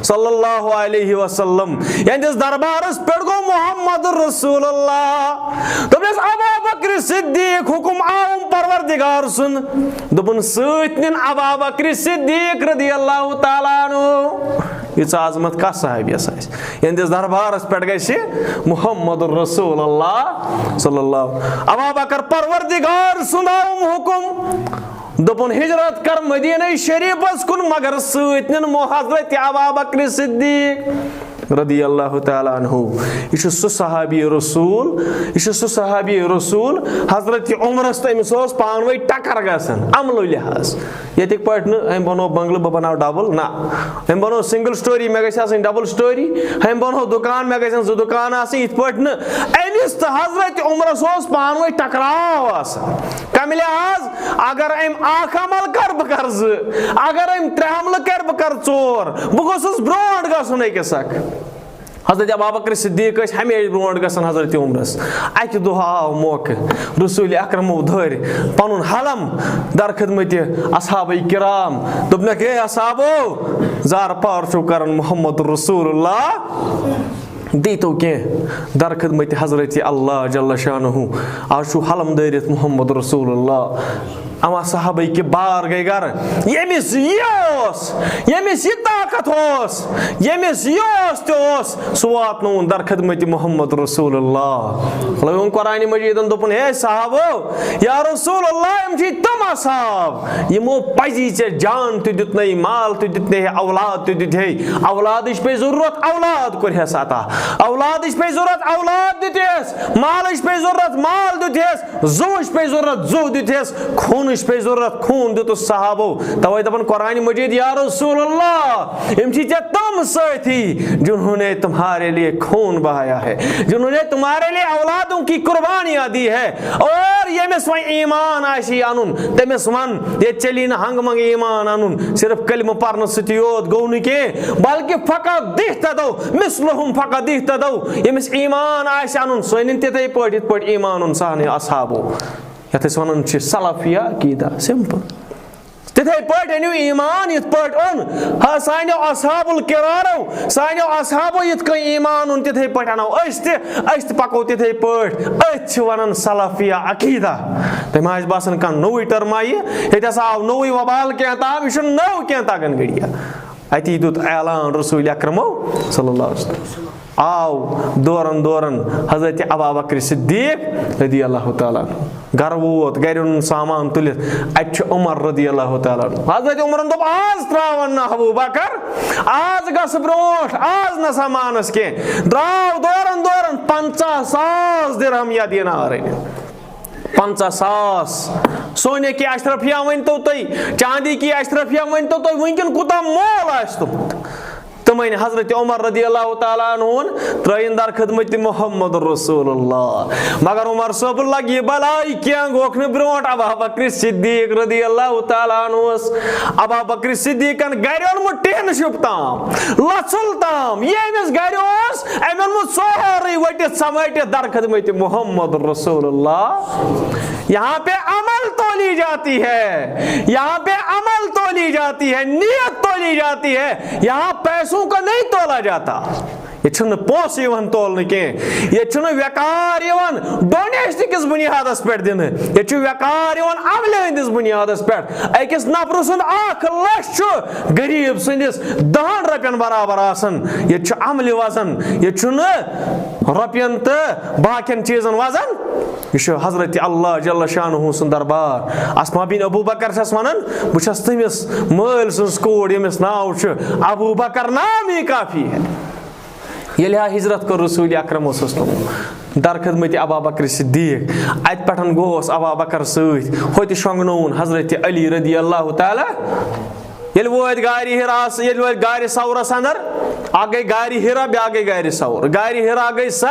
صلی اللہ علیہ وسلم۔ یہنٛدِس دربارس پٮ۪ٹھ گوٚو محمد رسول اللہ۔ دوٚپنس، ابا بکر صدیق، حکم آوُم پروردگار سُنٛد۔ دوٚپُن، سۭتۍ نِن ابا بکر صدیق رضی اللہ تعالیٰ عنہ۔ ییٖژاہ عظمت کس صحابیس آسہِ؟ یہنٛدِس دربارس پٮ۪ٹھ گژھِ محمد رسول اللہ صلی اللہ۔ ابا بکر، پروردگار سُنٛد آوُم حکم۔ دوٚپُن، ہجرت کر مدینہ شریفس کُن، مگر سۭتۍ نِن مو حضرت ابا بکر صدیق رضی اللہ تعالیٰ عنہ۔ یہِ چھُ سُہ صحابی رسول، یہِ چھُ سُہ صحابی رسول، حضرت عمرس تہٕ أمِس اوس پانہٕ ؤنۍ ٹکر گژھان عملو لحاظ۔ ییٚتِکۍ پٲٹھۍ نہٕ أمۍ بنوو بنگلہٕ، بہٕ بناو ڈبل، نہ، أمۍ بنوو سنگل سٹوری، مےٚ گژھِ آسٕنۍ ڈبل سٹوری، أمۍ بنوو دُکان، مےٚ گژھن زٕ دُکان آسٕنۍ، یِتھ پٲٹھۍ نہٕ أمِس تہٕ حضرت عمرس اوس پانہٕ ؤنۍ ٹکراو آسان۔ کمہِ لحاظ؟ اگر أمۍ اکھ عمل کر، بہٕ کر زٕ، اگر أمۍ ترٛےٚ عملہٕ کر، بہٕ کر ژور، بہٕ گوٚژھُس برونٛٹھ گژھُن أکِس اکھ۔ حضرت ابابکر صدیق ٲسۍ ہمیشہِ برونٛٹھ گژھان حضرت عمرس۔ اکہِ دۄہ آو موقعہٕ، رسول اکرمو دھٲرۍ پنُن حلم در خدمت اصحابہ کرام، دوٚپنکھ، اے اصحابو، زار پار چھُو کران محمد رسول اللہ، دیٖتو کینٛہہ در خدمت حضرت اللہ جل شانہ۔ آز چھُو حلم دٲرِتھ محمد رسول اللہ۔ اما صحابہ کہِ بار گٔے گرٕ۔ ییٚمِس یہِ اوس، ییٚمِس یہِ طاقت اوس، ییٚمِس یہِ اوس تہِ اوس، سُہ واتنووُن در خدمت محمد رسول اللہ۔ مطلب، یِمن قرآن مجیدن دوٚپُن، ہے صحابو، یا رسول اللہ، یِم چھِ تِم اصحاب، یِمو پزی ژےٚ جان تہِ دیُتنَے، مال تہِ دیُتنَے، اولاد تہِ دیُتہے۔ اولادٕچ پے ضروٗرت، اولاد کوٚرہَس عطا۔ اولادٕچ پے ضروٗرت، اولاد دیُتہَس۔ مالٕچ پے ضروٗرت، مال دیُتہَس۔ زُوٕچ پے ضروٗرت، زُو دیُتہَس۔ خوٗنٕچ پے ضروٗرت، خوٗن دیُتُس صحابو۔ توے دپان قرآن مجید، یا رسول اللہ، یِم چھِ ژےٚ تِم سٲتھی، جنہوں نے تمہارے لیے خون بہایا ہے، جنہوں نے تمہارے لیے اولادوں کی قربانیاں دی ہے۔ اور ییٚمِس وۄنۍ ایمان آسہِ اَنُن، تٔمِس وَن، ییٚتہِ چلی نہٕ ہنٛگہٕ منٛگہٕ ایمان اَنُن، صرف کلمہٕ پرنہٕ سۭتی یوت گوٚو نہٕ کینٛہہ، بلکہِ فقط اہتدوا مثلہم، فقط اہتدوا۔ ییٚمِس ایمان آسہِ اَنُن، سُہ أنِن تِتھَے پٲٹھۍ، یِتھ پٲٹھۍ ایمان اوٚن سانیو اصحابو۔ یَتھ أسۍ وَنان چھِ سلفیہ عقیدہ، سمپل۔ تِتھَے پٲٹھۍ أنِو ایمان، یِتھ پٲٹھۍ اوٚن۔ ہا، سانیو اصحاب الکرارو، سانیو اصحابو یِتھ کٔنۍ ایمان اوٚن، تِتھَے پٲٹھۍ اَنو أسۍ تہِ۔ أسۍ تہِ پَکو تِتھَے پٲٹھۍ۔ أتھۍ چھِ وَنان سلفیہ عقیدہ۔ تۄہہِ ما آسہِ باسان کانٛہہ نوٚوُے ٹٔرما یہِ؟ ییٚتہِ ہسا آو نوٚوُے وبال کینٛہہ تام، یہِ چھُنہٕ نٔو کینٛہہ تَگان گٔڑیا۔ اَتی دیُت اعلان رسول اکرمو صلی اللہ علیہ وسلم۔ آو دورن دورن حضرت ابابکر صدیق رضی اللہ تعالیٰ عنہ۔ گرٕ ووت، گرِ اوٚنُن سامان تُلِتھ۔ اَتہِ چھُ عمر رضی اللہ تعالیٰ عنہ۔ حضرت عمرن دوٚپ، آز تراون نہٕ ابو بکر، آز گژھٕ برونٛٹھ، آز نہ سا مانس کینٛہہ۔ درٛاو دورن دورن پنٛژاہ ساس درہم یا دینار أنِتھ۔ پنٛژاہ ساس۔ سونے کی اشرفیہ ؤنۍتو تُہۍ، چاندی کی اشرفیہ ؤنۍتو تُہۍ، وٕنکٮ۪ن کوٗتاہ مول آسہِ تُہُنٛد؟ تِم أنۍ حضرت عمر رضی اللہ تعالیٰ عنہ ہن، ترٲیِن در خدمت محمد رسول اللہ۔ مگر عمر صٲب لگہِ یہِ بلاے کینٛہہ، گوکھ نہٕ برونٛٹھ ابا بکر صدیق رضی اللہ تعالیٰ عنہس۔ ابا بکر صدیقن گرِ اوٚنمُت ٹینہٕ شُپ تام، لژھُل تام، یہِ أمِس گرِ اوس، أمۍ اوٚنمُت سورُے ؤٹِتھ سمیٹِتھ در خدمت محمد رسول اللہ۔ یہاں پہ عمل تولی جاتی ہے، یہاں پہ عمل تولی جاتی ہے، نیت تولی جاتی ہے، یہاں پیسوں کو نہیں تولا جاتا۔ ییٚتہِ چھُنہٕ پونٛسہٕ یِوان تولنہٕ کینٛہہ، ییٚتہِ چھُنہٕ ویقار یِوان donation کِس بُنیادَس پٮ۪ٹھ دِنہٕ، ییٚتہِ چھُ ویقار یِوان عملہِ ہٕنٛدِس بُنیادَس پٮ۪ٹھ۔ أکِس نفرٕ سُنٛد اَکھ لَچھ چھُ غریٖب سٕنٛدِس دَہَن رۄپیَن برابر آسان۔ ییٚتہِ چھُ عملہِ وزن، ییٚتہِ چھُنہٕ رۄپیَن تہٕ باقیَن چیٖزَن وزن۔ یہِ چھُ حضرت اللہ جل شانہ سُنٛد دربار۔ اسما بن ابو بکر چھَس وَنان، بہٕ چھَس تٔمِس مٲلۍ سٕنٛز کوٗر، ییٚمِس ناو چھُ ابو بکر، نامی کافی ہے۔ ییٚلہِ ہا ہجرت کٔر رسول اکرم صلی اللہ علیہ وسلم، در خدمت ابا بکر صدیق، اتہِ پٮ۪ٹھ گوس ابا بکر سۭتۍ، ہوٚتہِ شۄنٛگنووُن حضرت علی رضی اللہ تعالیٰ۔ ییٚلہِ وٲتۍ غارِ حراس، ییٚلہِ وٲتۍ غارِ ثورس اندر، اکھ گٔے غارِ حرا، بیٛاکھ گٔے غارِ ثور۔ غارِ حرا گٔے سۄ،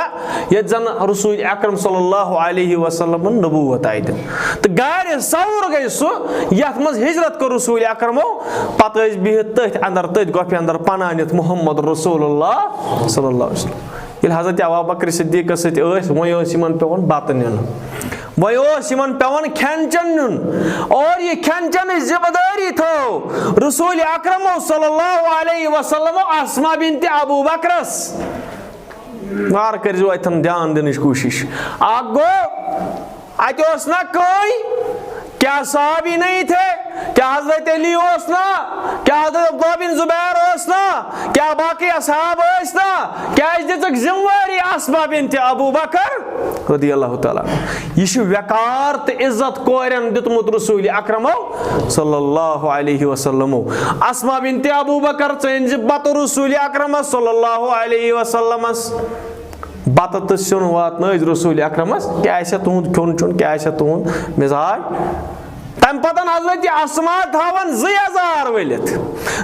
ییٚتہِ زن رسول اکرم صلی اللہ علیہ وسلمن نبوت آیہِ دِنہٕ۔ تہٕ غارِ ثور گٔے سُہ، یتھ منٛز ہجرت کٔر رسول اکرمو۔ پتہٕ ٲسۍ بِہِتھ تٔتھۍ اندر، تٔتھۍ گۄپھِ اندر پناہ نِتھ محمد رسول اللہ صلی اللہ علیہ وسلم۔ ییٚلہِ حضرت ابا بکر صدیقس سۭتۍ ٲسۍ، وۄنۍ اوس یِمن پٮ۪وان بتہٕ نیُن، وۄنۍ اوس یِمن پٮ۪وان کھٮ۪ن چٮ۪ن نیُن، اور یہِ کھٮ۪ن چٮ۪نٕچ ذمہٕ دٲری تھٲو رسول اکرمو صلی اللہ علیہ وسلمو اسما بنت ابو بکرس۔ وارٕ کٔرۍزیو اتھن دھیان دِنٕچ کوٗشِش۔ اکھ گوٚو، اتہِ اوس نہ کٕہٕنۍ، کیا صحابی نہیں تھے؟ کیا حضرت علی اوس نہ؟ کیا حضرت عبداللہ بن زبیر اوس نہ؟ کیا باقی اصحاب ٲسۍ نہ؟ کیازِ دِژٕکھ ذمہٕ وٲری اسما بنت ابو بکر رضی اللہ تعالیٰ عنہ؟ یہِ چھُ وقار تہٕ عزت کورٮ۪ن دیُتمُت رسول اکرمو صلی اللہ علیہ وسلمو۔ اسما بنت ابو بکر، ژٕ أنۍ زِ بتہٕ رسول اکرمس صلی اللہ علیہ وسلمس۔ بتہٕ تہٕ سیُن واتنٲوۍ رسول اکرمس، کیٛاہ آسہِ ہا تُہُنٛد کھیوٚن چیوٚن، کیٛاہ آسہِ ہا تُہُنٛد مزاج؟ تمہِ پتہٕ حضرت اسما تھاوان زٕ یزار ؤلِتھ،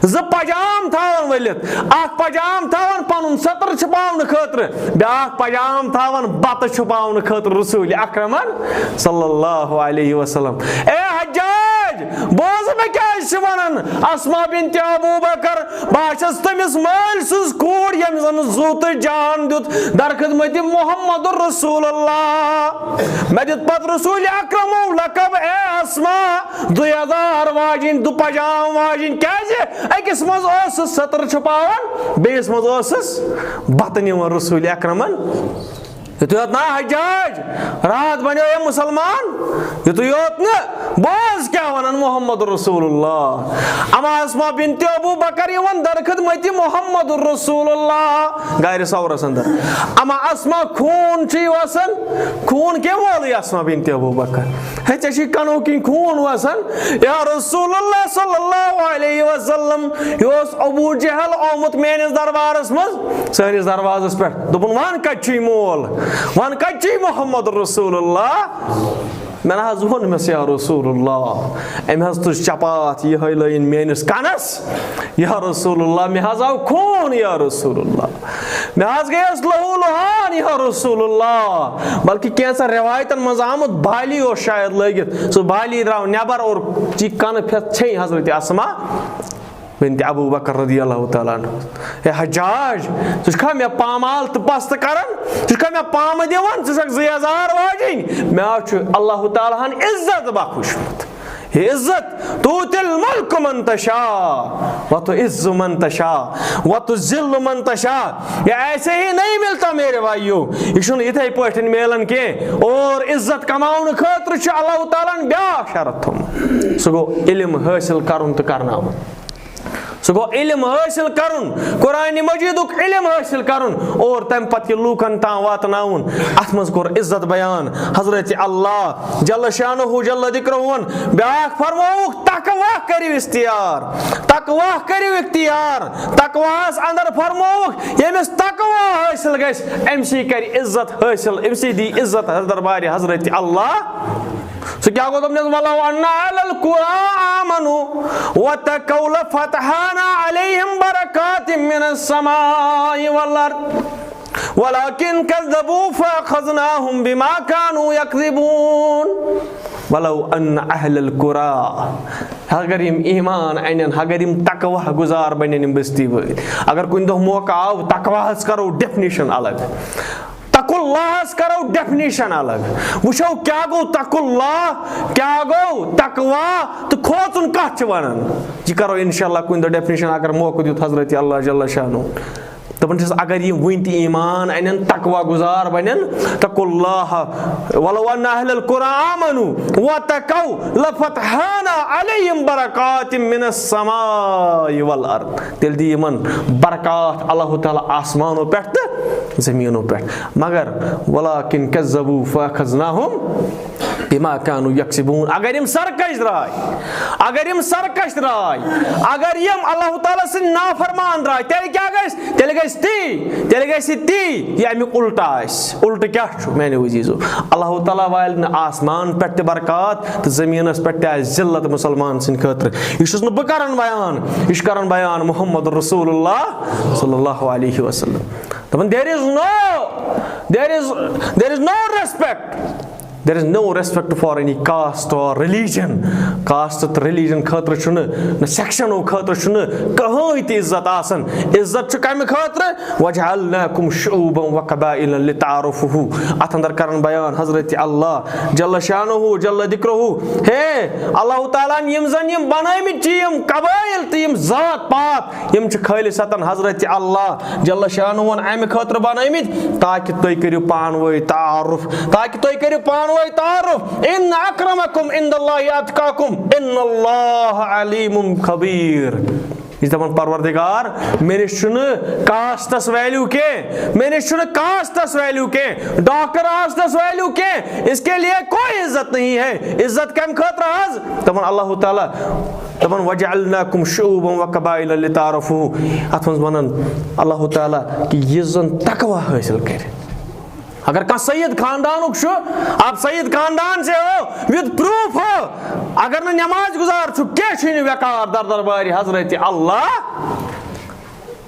زٕ پجام تھاوان ؤلِتھ، اکھ پجام تھاوان پنُن ستر چھپاونہٕ خٲطرٕ، بیٛاکھ پجام تھاوان بتہٕ چھپاونہٕ خٲطرٕ رسول اکرمن صلی اللہ علیہ وسلم۔ اے حجاج، بوز مےٚ کیٛازِ چھِ ونان اسما بنت ابو بکر، بہٕ ہا چھَس تٔمِس مٲلۍ سٕنٛز کوٗر، ییٚمۍ زَن زُو تہٕ جان دیُت در خدمت محمد رسول اللہ۔ مےٚ دیُت پتہٕ رسول اکرمو لقب، اے اسما، دُ یزار واجِنۍ، دُ پجام واجِنۍ۔ کیٛازِ؟ أکِس منٛز ٲسٕس ستر چھپاوان، بیٚیِس منٛز ٲسٕس بتہٕ نِوان رسول اکرمن۔ یُتُے یوت نا حجاج، راتھ بنیو یہِ مُسلمان، یُتُے یوت نہٕ، بوز کیٛاہ ونان محمد رسول اللہ۔ اما اسما بنت ابو بکر یِوان در خدمت محمد رسول اللہ غارِ ثورس اندر۔ اما اسما، خوٗن چھُ یہِ وسان، خوٗن کیٛاہ وولٕے اسما بنت ابو بکر؟ ہے، ژےٚ چھُے کنو کِنۍ خوٗن وسان؟ یا رسول اللہ صلی اللہ علیہ وسلم، یہِ اوس ابو جہل آمُت میٲنِس دربارس منٛز، سٲنِس دروازس پٮ۪ٹھ۔ دوٚپُن، وَن کَتہِ چھُے مول؟ وَن کَتہِ چھُے محمد رسول اللہ؟ مےٚ نہ حظ ووٚن أمِس، یا رسول اللہ، أمۍ حظ تُج چپاتھ، یِہوٚے لٲیِن میٲنِس کَنَس۔ یا رسول اللہ، مےٚ حظ آو خوٗن، یا رسول اللہ، مےٚ حظ گٔیَس لہوٗ لُہان، یا رسول اللہ۔ بلکہِ کینٛژھن رِوایتَن منٛز آمُت، بالی اوس شاید لٲگِتھ، سُہ بالی درٛاو نٮ۪بر اور یہِ کَنہٕ پھٮ۪تھ ژھیٚنۍ حضرت اسما بنت ابو بکر رضی اللہ تعالیٰ عنہ۔ ہے حجاج، ژٕ چھُکھا مےٚ پامال تہٕ پستہٕ کران؟ ژٕ چھُکھا مےٚ پامہٕ دِوان؟ ژٕ چھکھ زٕ یزار واجِنۍ؟ مےٚ حظ چھُ اللہ تعالیٰ ہن عزت بخشمُت۔ ہے عزت، تؤتی الملک من تشاء، وتعز من تشاء، وتذل من تشاء۔ یہ ایسے ہی نہیں ملتا میرے بھائیو، یہ چھُنہٕ یِتھے پٲٹھۍ میلان کینٛہہ۔ اور عزت کماونہٕ خٲطرٕ چھُ اللہ تعالیٰ ہن بیٛاکھ شرط تھوٚمُت، سُہ گوٚو علم حٲصِل کرُن تہٕ کرناوُن۔ سُہ گوٚو علم حٲصِل کرُن، قرآن مجیدُک علم حٲصِل کرُن اور تَمہِ پتہٕ یہِ لوٗکن تام واتناوُن۔ اَتھ منٛز کوٚر عزت بیان حضرت اللہ جل شانہ جل ذکرہ ہن۔ بیٛاکھ فرمووُکھ، تقویٰ کٔرِو اختیار، تقویٰ کٔرِو اختیار۔ تقویٰ ہس اندر فرمووُکھ، ییٚمِس تقویٰ حٲصِل گژھِ، أمۍ سٕے کرِ عزت حٲصِل، أمۍ سٕے دی عزت دربارِ حضرت اللہ۔ سُہ کیٛاہ گوٚو؟ دوٚپنَس، "ولو ان اہل القری آمنوا واتقوا لفتحنا علیہم برکات من السماء والارض ولکن کذبوا فاخذناہم بما کانوا یکذبون۔" ولو ان اہل القری، اگر یِم ایمان انن، اگر یِم تقویٰ گزار بنن، یِم بستی وٲلۍ، اگر کُنہِ دۄہ موقع آو، تقویٰ ہس کرو ڈیفینیشن الگ۔ تقویٰ ہس کرو ڈیفینیشن الگ۔ وٕچھو کیٛاہ گوٚو تقویٰ، کیٛاہ گوٚو تقویٰ تہٕ کھوژُن کتھ چھِ ونان۔ یہِ کرو انشاءاللہ کُنہِ دۄہ ڈیفینیشن اگر موقع دیُت حضرت اللہ جل شانہ۔ تہٕ دَپان چھِس، اگر یِم وٕنۍ تہِ ایمان اَنن، تقوی گُزار بَنن، اتقوا اللہ، ولو ان اہل القرى آمنوا واتقوا لفتحنا علیہم برکات من السماء والارض، تیٚلہِ دی یِمن برکات اللہ تعالیٰ آسمانو پٮ۪ٹھ تہٕ زٔمیٖنو پٮ۪ٹھ۔ مگر ولکن کذبوا فاخذناہم بما كانوا يكسبون۔ اگر یِم سرکش درٛاے، اگر یِم سرکش درٛاے، اگر یِم اللہ تعالیٰ سٕنٛدۍ نافرمان درٛاے، تیٚلہِ کیٛاہ گژھِ؟ تیٚلہِ گژھِ تی، تیٚلہِ گژھِ تی، یہِ اَمیُک اُلٹہٕ آسہِ۔ اُلٹہٕ کیٛاہ چھُ، میٛانیو عزیٖزو؟ اللہ تعالیٰ والہِ نہٕ آسمان پٮ۪ٹھ تہِ برکات تہٕ زٔمیٖنَس پٮ۪ٹھ تہِ آسہِ ذلت مُسلمان سٕنٛدِ خٲطرٕ۔ یہِ چھُس نہٕ بہٕ کران بیان، یہِ چھُ کران بیان محمد رسول اللہ صلی اللہ علیہ وسلم۔ دَپان، there is no, there is, there is no respect. There is no respect for any caste or religion. Caste تہٕ religion خٲطرٕ چھُنہٕ، نہ sectionو خٲطرٕ چھُنہٕ کٕہٕنۍ تہِ عزت آسان۔ عزت چھُ کَمہِ خٲطرٕ؟ وجعلناکم شعوبا وقبائل لتعارفوا۔ اَتھ اندر کران بیان حضرت اللہ جل شانہ جل ذکرہ۔ ہے، اللہ تعالیٰ ہن یِم زن یِم بنٲومٕتۍ چھِ یِم قبٲیل تہٕ یِم ذات پات، یِم چھِ خٲلصتاً حضرت اللہ جل شانہ ہن امہِ خٲطرٕ بنٲومٕتۍ تاکہِ تُہۍ کٔرِو پانہٕ ؤنۍ تعارُف، تاکہِ تُہۍ کٔرِو پانہٕ ؤنۍ تعارُف۔ ان اکرمکم عند اللہ اتقاکم ان اللہ علیم خبیر۔ یہِ چھِ دَپان، پروردگار، مےٚ نِش چھُنہٕ casteس value کینٛہہ، مےٚ نِش چھُنہٕ casteس value کینٛہہ، ڈاکٹر آسنس value کینٛہہ، اس کے لیے کوئی عزت نہیں ہے۔ عزت کَمہِ خٲطرٕ حظ؟ دَپان اللہ تعالیٰ، دَپان، وجعلناکم شعوبا وقبائل لتعارفوا۔ اَتھ منٛز وَنان اللہ تعالیٰ کہِ یُس زَن تقوی حٲصِل کَرِ۔ اگر کانٛہہ سید خاندانُک چھُ، آپ سید خاندان سے ہو، with proof ہو، اگر نہٕ نماز گزار چھُ، کینٛہہ چھُے نہٕ وقار در دربارِ حضرت اللہ،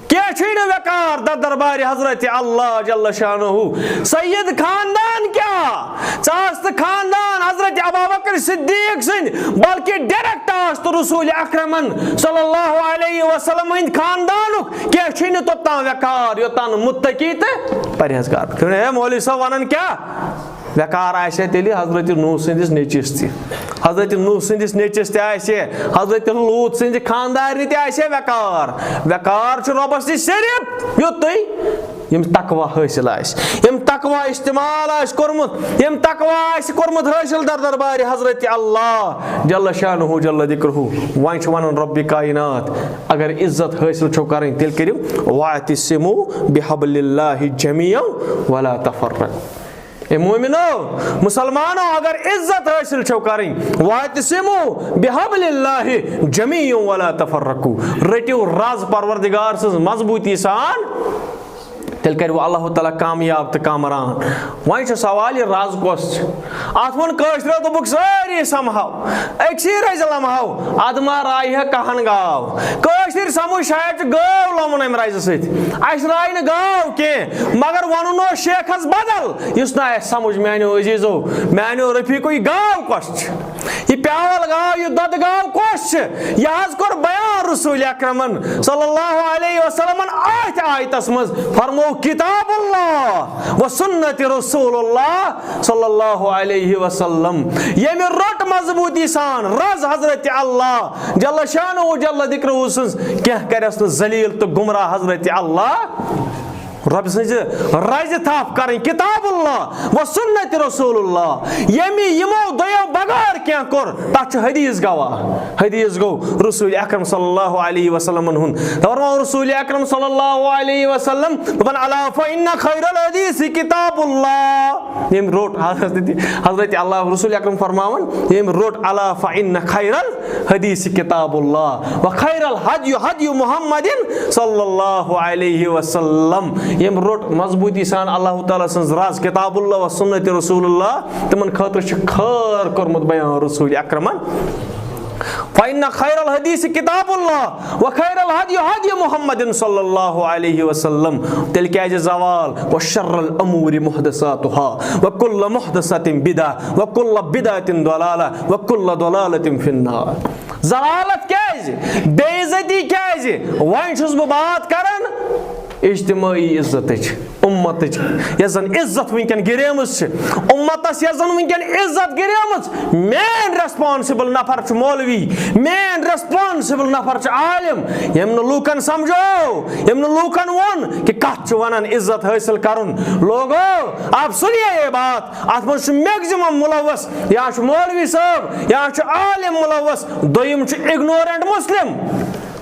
کینٛہہ چھُے نہٕ وقار در دربارِ حضرت اللہ جل شانہ۔ سید خاندان کیٛاہ؟ ژٕ آس نہٕ خاندان حضرت ابابکر صدیق سٕنٛدۍ، بلکہِ direct آس تہٕ رسول اکرمن صلی اللہ علیہ وسلم ہٕنٛدۍ خاندانُک۔ کینٛہہ چھُے نہٕ توٚتام وقار، یوٚتام نہٕ متقی تہٕ پرہیزگار۔ تُہۍ ؤنِو، ہے مولوی صٲب ونان کیٛاہ؟ وقار آسہِ ہا تیٚلہِ حضرت نوح سٕنٛدِس نیٚچوِس تہِ۔ حضرت نوح سٕنٛدِس نیٚچوِس تہِ آسہِ ہے، حضرت لوط سٕنٛدِ خاندارنہِ تہِ آسہِ ہے وقار۔ وقار چھُ رۄبس نِش صرف یُتُے، ییٚمِس تقوی حٲصِل آسہِ، ییٚمۍ تقوی استعمال آسہِ کوٚرمُت، ییٚمۍ تقوی آسہِ کوٚرمُت حٲصِل در دربارِ حضرت اللہ جل شانہ جل ذکرہ۔ وۄنۍ چھُ ونان رۄبِ کائنات، اگر عزت حٲصِل چھو کرٕنۍ، تیٚلہِ کٔرِو واعتصموا بحبل اللہ جمیعا ولا تفرقوا۔ اے مومنو، مسلمانو، اگر عزت حٲصِل چھو کرٕنۍ، واعتصموا بحبل اللہ جمیعا ولا تفرقوا، رٔٹِو رز پروردگار سٕنٛز مضبوٗطی سان۔ تیٚلہِ کَرِ وۄنۍ اللہ تعالیٰ کامیاب تہٕ کامران۔ وۄنۍ چھُ سوال، یہِ رز کۄس چھِ؟ اَتھ ووٚن کٲشرٮ۪و، دوٚپُکھ، سٲری سَمہو أکسٕے رَزِ لَمہو، اَدٕ ما رایہِ ہا کَہَن گاو۔ کٲشِر سَمٕجھ شاید چھُ گٲو لَمُن اَمہِ رَزِ سۭتۍ۔ اَسہِ راے نہٕ گاو کینٛہہ، مگر وَنُن اوس شیخَس بدل، یُس نہٕ اَسہِ سَمٕجھ، میٛانیو عزیٖزو، میٛانیو رفیٖقو، یہِ گاو کۄس چھِ؟ یہِ پیال گاو، یہِ دۄدٕ گاو کۄس چھِ؟ یہِ حظ کوٚر بیان رسول اکرمن صلی اللہ علیہ وسلمن آتھِ آیتس منٛز۔ فرمو، کتاب اللہ و سنت رسول اللہ صلی اللہ علیہ وسلم۔ ییٚمہِ روٚٹ مضبوٗطی سان رز حضرت اللہ جل شانہ و جل ذکرہ سٕنٛز، کینٛہہ کرٮ۪س نہٕ ذلیل تہٕ گمراہ حضرت اللہ۔ رۄبہِ سٕنٛزِ رزِ تھپھ کرٕنۍ، کتاب اللہ و سنت رسول اللہ۔ ییٚمہِ یِمو دۄیو بغٲر کینٛہہ کوٚر، تتھ چھُ حدیث گواہ۔ حدیث گوٚو رسول اکرم صلی اللہ علیہ وسلمن ہُنٛد۔ تورٕ ووٚن رسول اکرم صلی اللہ علیہ وسلم، دوٚپُن، الا فإن خیر الحدیث کتاب اللہ۔ ییٚمۍ روٚٹ حضرت، حضرت اللہ رسول اکرم فرماوان، ییٚمۍ روٚٹ الا فإن خیر الحدیث کتاب اللہ و خیر الہدی ہدی محمد صلی اللہ علیہ وسلم۔ ییٚمۍ روٚٹ مضبوٗطی سان اللہ تعالیٰ سٕنٛز رز کتاب اللہ و سنت رسول اللہ، تِمن خٲطرٕ چھُ خٲر کوٚرمُت بیان رسول اکرمن۔ فإن خیر الحدیث کتاب اللہ و خیر الہدی ہدی محمد صلی اللہ علیہ وسلم۔ تیٚلہِ کیٛازِ زوال؟ و شر الامور محدثاتها و کل محدثۃ بدعہ و کل بدعۃ ضلالہ و کل ضلالۃ فی النار۔ ضلالت کیٛازِ؟ بے عزتی کیٛازِ؟ وۄنۍ چھُس بہٕ بات کران اجتمٲعی عزتٕچ، امتٕچ، یۄس زن عزت وٕنکیٚن گِریمٕژ چھِ، امتس یۄس زن وٕنکیٚن عزت گِریمٕژ، مین ریسپانسبل نفر چھُ مولوی، مین ریسپانسبل نفر چھُ عالم، ییٚمۍ نہٕ لوٗکن سمجھو، ییٚمۍ نہٕ لوٗکن ووٚن کہِ کتھ چھُ ونان عزت حٲصِل کرُن۔ لوگو، آپ سنیے یہ بات، اتھ منٛز چھُ میکزیمم ملوث، یا چھُ مولوی صٲب، یا چھُ عالم ملوث، دوٚیِم چھُ اگنورنٹ مسلم۔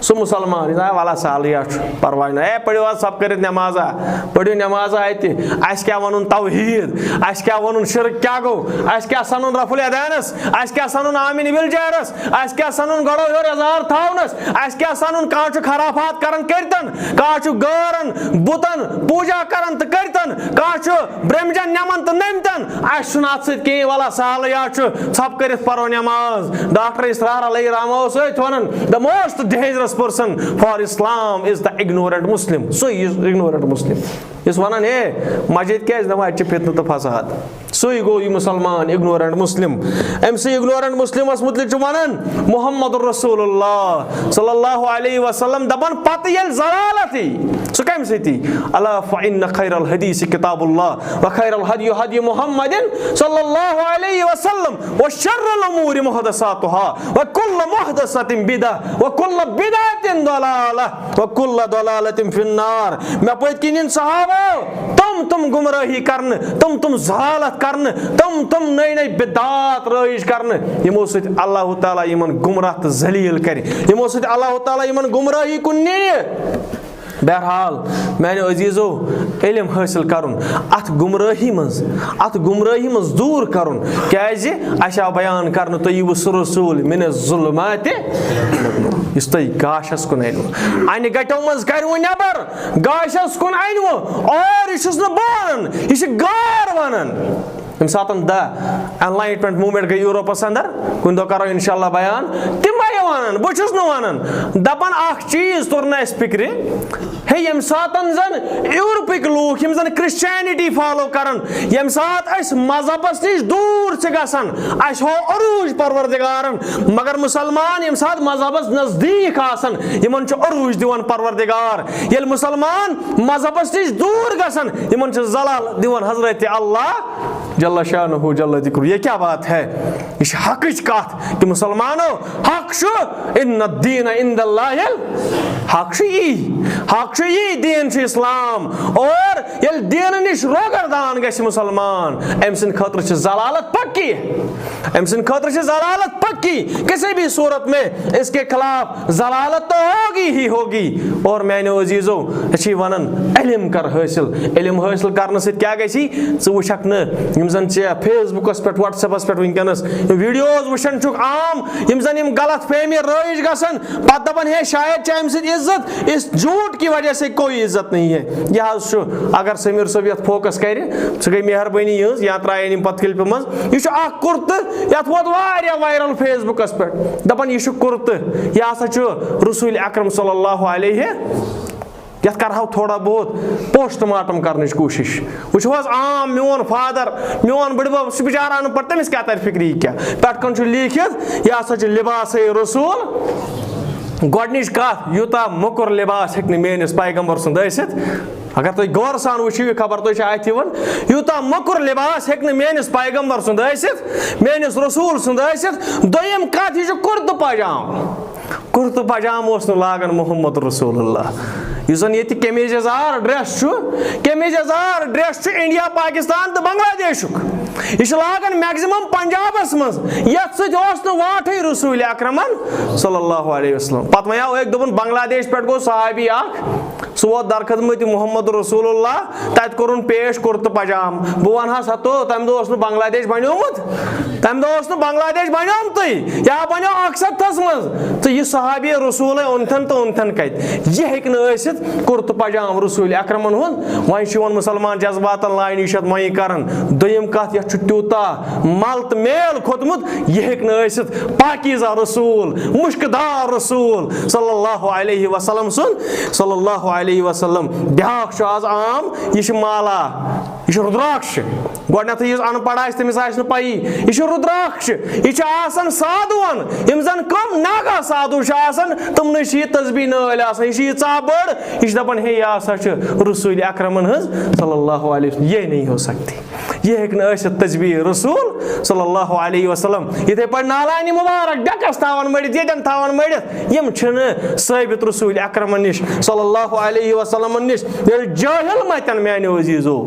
سُہ مسلمان، یہِ دَپہِ، "وَلہٕ سہلٕے ہا چھُ، پرواے نہٕ۔ ہے، پٔرِو حظ سب کٔرِتھ نٮ۪مازا، پٔرِو نٮ۪مازا اَتہِ۔ اَسہِ کیٛاہ وَنُن توحیٖد؟ اَسہِ کیٛاہ وَنُن شرک کیٛاہ گوٚو؟ اَسہِ کیٛاہ سَنُن رفع الیدینَس؟ اَسہِ کیٛاہ سَنُن آمین ویل چیئرَس؟ اَسہِ کیٛاہ سَنُن گۄڈو ہیوٚر اظہار تھاونَس؟ اَسہِ کیٛاہ سَنُن کانٛہہ چھُ خرافات کران کٔرۍتَن، کانٛہہ چھُ غٲرَن بُتَن پوٗجا کران تہٕ کٔرۍتَن، کانٛہہ چھُ برٛمجَن نٮ۪مَن تہٕ نٔمۍتَن؟ اَسہِ چھُنہٕ اَتھ سۭتۍ کِہیٖنۍ، وَلہٕ سہلٕے ہا چھُ، ژھۄپہٕ کٔرِتھ پَرو نٮ۪ماز۔" ڈاکٹر اسرار علیہ رحمہ اوس أتھۍ وَنان، "The most dangerous person for Islam is the ignorant Muslim." سُے یُس ignorant Muslim، یُس وَنان، "ہے، مسجد کیٛازِ نہٕ وۄنۍ، اَتہِ چھِ فتنہٕ تہٕ فساد۔" سُے گوٚو یہِ مسلمان، ignorant Muslim۔ أمۍ سٕے ignorant Muslimس مُتعلِق چھُ وَنان محمد رسول اللہ صلی اللہ علیہ وسلم، دَپان، پَتہٕ ییٚلہِ ضلالت یی، سُہ کَمہِ سۭتۍ یی؟ الا فإن خیر الحدیث کتاب اللہ وخیر الہدی ہدی محمد صلی اللہ علیہ وسلم وشر الامور محدثاتها وکل محدثۃ بدعہ وکل بدعۃ ضلالہ وکل ضلالۃ فی النار۔ مےٚ پٔتۍ کِنۍ یِن صحابو تِم تِم گمراہی کرنہٕ، تِم تِم ضلالت کرنہٕ، تِم تِم نٔے نٔے بدعات رٲیِج کرنہٕ، یِمو سۭتۍ اللہ تعالیٰ یِمن گمراہ تہٕ ذلیل کرِ، یِمو سۭتۍ اللہ تعالیٰ یِمن گمراہی کُن نِیہِ۔ بہرحال، میانیو عزیزو، علم حٲصِل کرُن، اتھ گمرٲہی منٛز، اتھ گمرٲہی منٛز دوٗر کرُن، کیازِ اسہِ آو بیان کرنہٕ، تُہۍ یِیِو سُہ رسول من الظلمات، یُس تُہۍ گاشس کُن انوٕ، انہِ گٹو منٛز کرِوٕ نٮ۪بر، گاشس کُن انوٕ، اور یہِ چھُس نہٕ بہٕ ونان، یہِ چھِ غار ونان۔ ییٚمہِ ساتَن the Enlightenment movement گٔے یوٗروپَس اندر، کُنہِ دۄہ کرو انشاءاللہ بیان، تِمے وَنان، بہٕ چھُس نہٕ وَنان۔ دَپان اکھ چیٖز توٚر نہٕ اَسہِ فِکرِ، ہے، ییٚمہِ ساتَن زَن یوٗروپٕکۍ لوٗکھ، یِم زَن Christianity follow کران، ییٚمہِ ساتہٕ أسۍ مذہبَس نِش دوٗر چھِ گژھان، اَسہِ ہوو عروٗج پروردگارَن، مگر مُسلمان ییٚمہِ ساتہٕ مذہبَس نزدیٖک آسان، یِمَن چھُ عروٗج دِوان پروردگار۔ ییٚلہِ مُسلمان مذہبَس نِش دوٗر گژھان، یِمَن چھُ ضلال دِوان حضرت اللہ جل شانہ جل ذکر۔ یہ کیا بات ہے؟ یہ چھِ حقٕچ کتھ کہ مسلمانو، حق چھُ، ان الدین عند اللہ ال-، حق چھُ یی، حق چھُ یی، دین چھُ اسلام۔ اور ییٚلہِ دینہٕ نِش روگردان گژھِ مسلمان، أمۍ سٕنٛدِ خٲطرٕ چھِ ضلالت پکی، أمۍ سٕنٛدِ خٲطرٕ چھِ ضلالت پکی۔ کسی بھی صورت میں اس کے خلاف ضلالت تو ہوگی ہی ہوگی۔ اور میانیو عزیزو، أسۍ چھِ ونان، علم کر حٲصِل۔ علم حٲصِل کرنہٕ سۭتۍ کیٛاہ گژھی؟ ژٕ وٕچھکھ نہٕ یِم زن ژےٚ Facebook-س پٮ۪ٹھ، WhatsApp-س پٮ۪ٹھ وٕنکیٚنس videos وٕچھان چھُکھ عام، یِم زن یِم غلط فہمی رٲیِج گژھن، پتہٕ دپان، ہے، شاید چھِ امہِ سۭتۍ عزت، اس جھوٹ کی وجہ سے کوئی عزت نہیں ہے۔ یہِ حظ چھُ، اگر سمیر صٲب یتھ focus کرِ، سُہ گٔے مہربٲنی یِہٕنٛز، یا ترٛایَن یِم پتہٕ clip-ہِ منٛز۔ یہِ چھُ اکھ کُرتہٕ، یتھ ووت واریاہ viral Facebook-س پٮ۪ٹھ، دپان، یہِ چھُ کُرتہٕ، یہِ ہسا چھُ رسول اکرم صلی اللہ علیہ، یتھ کرہاو تھوڑا بہت post mortem کرنٕچ کوٗشش۔ وٕچھِو حظ، عام میون father، میون بٕڈبب، سُہ بِچارٕ اَنہٕ پَتہٕ، تٔمِس کیٛاہ تَرِ فِکرِ یہِ کیٛاہ؟ پٮ۪ٹھ کَنہِ چھُ لیٖکھِتھ، یہِ ہسا چھُ لِباسے رسول۔ گۄڈٕنِچ کَتھ، یوٗتاہ موٚکُر لِباس ہیٚکہِ نہٕ میٲنِس پیغمبر سُنٛد ٲسِتھ۔ اگر تُہۍ غورٕ سان وٕچھِو، یہِ خبر تۄہہِ چھِ اَتھِ یِوان، یوٗتاہ موٚکُر لِباس ہیٚکہِ نہٕ میٲنِس پیغمبر سُنٛد ٲسِتھ، میٲنِس رسول سُنٛد ٲسِتھ۔ دوٚیِم کَتھ، یہِ چھُ کُرتہٕ پاجامہٕ۔ کُرتہٕ پاجامہٕ اوس نہٕ لاگان محمد رسول اللہ۔ یُس زن ییٚتہِ قمیٖض یزار dress چھُ، قمیٖض یزار dress چھُ انڈیا، پاکستان تہٕ بنگلہ دیشُک۔ یہِ چھِ لاگان maximum پنجابس منٛز، یتھ سۭتۍ اوس نہٕ واٹھٕے رسول اکرمن صلی اللہ علیہ وسلم۔ پتہٕ وۄنۍ آو أکۍ، دوٚپُن، بنگلہ دیش پٮ۪ٹھ گوٚو صحابی اکھ، سُہ ووت درخدمت محمد رسول اللہ، تتہِ کوٚرُن پیش کُرتہٕ پاجامہٕ۔ بہٕ ونہٕ ہا، ہتو، تمہِ دۄہ اوس نہٕ بنگلہ دیش بنیومُت، تمہِ دۄہ اوس نہٕ بنگلہ دیش بنیومتُے، یا بنیو اکھ ستتھس منٛز۔ تہٕ یہِ صحابی رسولے اوٚنتھن تہٕ اوٚنتھن کتہِ؟ یہِ ہیٚکہِ نہٕ ٲسِتھ کُرتہٕ پاجامہٕ رسول اکرمن ہُنٛد۔ وۄنۍ چھُ یِوان مسلمان جذباتن لاینہٕ، یہِ چھُ اتھ مۄیہِ کران۔ دوٚیِم کتھ، یتھ چھُ تیوٗتاہ مل تہٕ میل کھوٚتمُت، یہِ ہیٚکہِ نہٕ ٲسِتھ پاکیزہ رسول، مُشکدار رسول صلی اللہ علیہ وسلم سُنٛد، صلی اللہ علیہ وسلم۔ بیٛاکھ چھُ آز عام، یہِ چھُ مالا، یہِ چھُ رُدراکش۔ گۄڈٕنیتھٕے یُس اَن پَڑھ آسہِ، تٔمِس آسہِ نہٕ پَیی۔ یہِ چھُ رُدراکش، یہِ چھُ آسان سادھوَن، یِم زَن کٕم ناگا سادھو چھِ آسان، تِمنٕے چھِ یہِ تسبیح نٲلۍ آسان۔ یہِ چھِ ییٖژاہ بٔڑ، یہِ چھِ دَپان، ہے، یہِ ہسا چھِ رسول اکرمن ہٕنٛز صلی اللہ علیہ وسلم، یہ نہیں ہو سکتی، یہِ ہیٚکہِ نہٕ ٲسِتھ تسبیح رسول صلی اللہ علیہ وسلم۔ یِتھَے پٲٹھۍ نالانی مبارک ڈٮ۪کَس تھاوان مٔڑِتھ، ییٚتٮ۪ن تھاوان مٔڑِتھ، یِم چھِنہٕ ثٲبت رسول اکرمن نِش صلی اللہ علیہ وسلمن نِش۔ ییٚلہِ جٲہِل مَتٮ۪ن، میانیو عزیزو،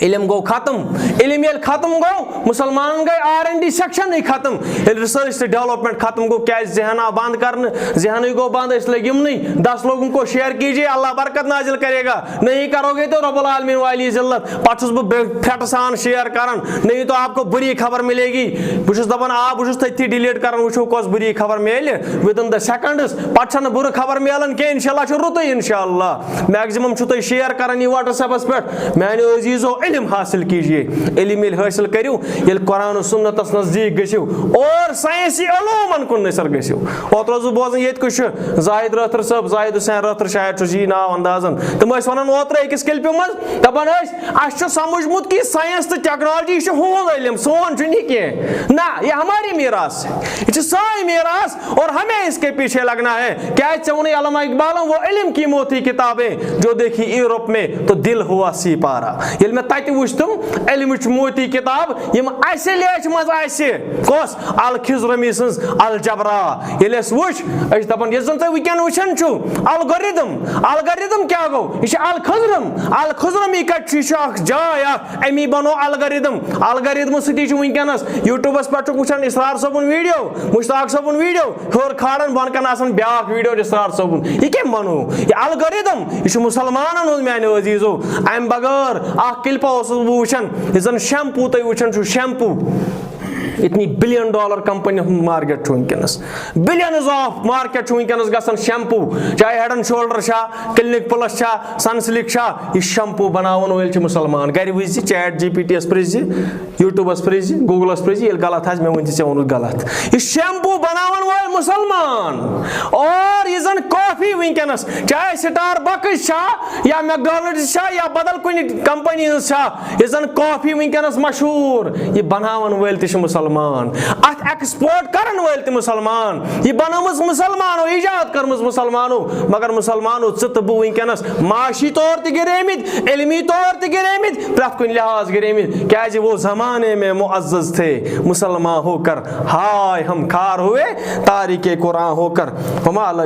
علم گوٚو ختم۔ علم ییٚلہِ ختم گوٚو، مسلمانن گٔے آر اینڈ ڈی سیکشنٕے ختم۔ ییٚلہِ ریسرچ تہٕ ڈیولپمنٹ ختم گوٚو، کیازِ ذہن آو بنٛد کرنہٕ؟ ذہنٕے گوٚو بنٛد، أسۍ لٔگۍ یِمنٕے، دس لوگوں کو شیئر کیجیے، اللہ برکت نازل کرے گا، نہیں کرو گے تو رب العالمین والی ذلت۔ پتہٕ چھُس بہٕ بے-، پھرٛٹہٕ سان شیئر کران، نہیں تو آپ کو بری خبر ملے گی۔ بہٕ چھُس دپان، آ، بہٕ چھُس تٔتھی ڈیلیٹ کران، وٕچھو کۄس بری خبر میلہِ within the seconds۔ پتہٕ چھنہٕ بُرٕ خبر میلان کینٛہہ، انشاءاللہ چھُ رُتُے انشاءاللہ۔ میکزِمم چھُو تُہۍ شیئر کران یہِ واٹس ایپس پٮ۪ٹھ۔ میانیو عزیزو، علم حاصل کیجیے۔ علم ییٚلہِ حٲصِل کٔرِو، ییٚلہِ قرآن و سنتس نزدیٖک گٔژھِو اور ساینسی علومن کُن نثر گٔژھِو۔ اوترٕ اوسُس بہٕ بوزان، ییٚتہِ کُس چھُ زاہد رٲتھٕر صٲب، زاہد حسین رٲتھٕر شاید چھُ یی ناو اندازن۔ تِم ٲسۍ ونان اوترٕ أکِس کلپہِ منٛز، دپان ٲسۍ، اسہِ چھُ سمجھمُت کہ ساینس تہٕ ٹیکنالوجی، یہِ چھُ ہُہُنٛد علم، سون چھُنہٕ یہِ کینٛہہ۔ نہ، یہ ہماری میراث ہے، یہ چھِ سٲنۍ میراث اور ہمیں اس کے پیچھے لگنا ہے۔ کیازِ ژےٚ ووٚنُے علامہ اقبالن، وہ علم کی موتی کتابیں جو دیکھی یورپ میں تو دل ہوا سی پارہ۔ ییٚلہِ مےٚ تتہِ وٕچھ تِم علمٕچ موتی کتاب، یِم اسہِ لیچھمٕژ آسہِ، کۄس؟ الخضرمی سٕنٛز الجبرا۔ ییٚلہِ أسۍ وٕچھ، أسۍ چھِ دپان، یُس زن تُہۍ وٕنکیٚن وٕچھان چھِو، الگوریدم، الگوریدم کیٛاہ گوٚو؟ یہِ چھُ الخضرم۔ الخضرمی کتہِ چھُ؟ یہِ چھُ اکھ جاے اکھ، امی بنو الگوریدم۔ الگوریدمہٕ سۭتی چھُ وٕنکیٚنس YouTubeس پٮ۪ٹھ چھُکھ وٕچھان اسرار صٲبُن ویڈیو، مشتاق صٲبُن ویڈیو، ہیوٚر کھالان، بۄنہٕ کنہِ آسان بیاکھ ویڈیو اسرار صٲبُن۔ یہِ کٔمۍ بنوو؟ یہِ الگوریدم، یہِ چھُ مسلمانن ہُنٛد، میانیو عزیزو۔ امہِ بغٲر اکھ کلپا اوسُس بہٕ وٕچھان، یُس زن شیمپو تُہۍ وٕچھان چھِو، شیمپو۔ اتنی بلین ڈالر کمپنی ہُنٛد مارکیٹ چھُ وٕنکیٚنس، بلینز آف مارکیٹ چھُ وٕنکیٚنس گژھان شیمپو، چاہے ہیڈ اینڈ شولڈر چھا، کلینک پلس چھا، سن سلک چھا، یہِ شیمپو بناون وٲلۍ چھِ مسلمان۔ گرِ وٕچھ زِ، چیٹ جی پی ٹی یس پرٛژھ زِ، YouTubeس پرٛژھ زِ، Googleس پرٛژھ زِ، ییٚلہِ غلط آسہِ مےٚ ؤنۍ زِ ژےٚ ووٚنُتھ غلط۔ یہِ شیمپو بناون وٲلۍ مسلمان۔ اور یہِ زن کافی وٕنکیٚنس، چاہے سٹار بکس چھا یا میکڈونلڈز چھا یا بدل کُنہِ کمپنی ہٕنٛز چھا، یہِ زن کافی وٕنکیٚنس مشہوٗر، یہِ بناون وٲلۍ تہِ چھِ مسلمان، اتھ ایکسپورٹ کرن وٲلۍ تہِ مسلمان، یہِ بنٲومٕژ مسلمانو، ایجاد کٔرمٕژ مسلمانو۔ مگر مسلمانو، ژٕ تہٕ بہٕ وٕنکیٚنس معاشی طور تہِ گِریمٕتۍ، علمی طور تہِ گِریمٕتۍ، پرٛٮ۪تھ کُنہِ لحاظ گِریمٕتۍ، کیازِ وہ زمانے میں معزز تھے، مسلمان ہو کر ہائے ہم خوار ہوئے، تارک قرآن ہو کر۔ وما علینا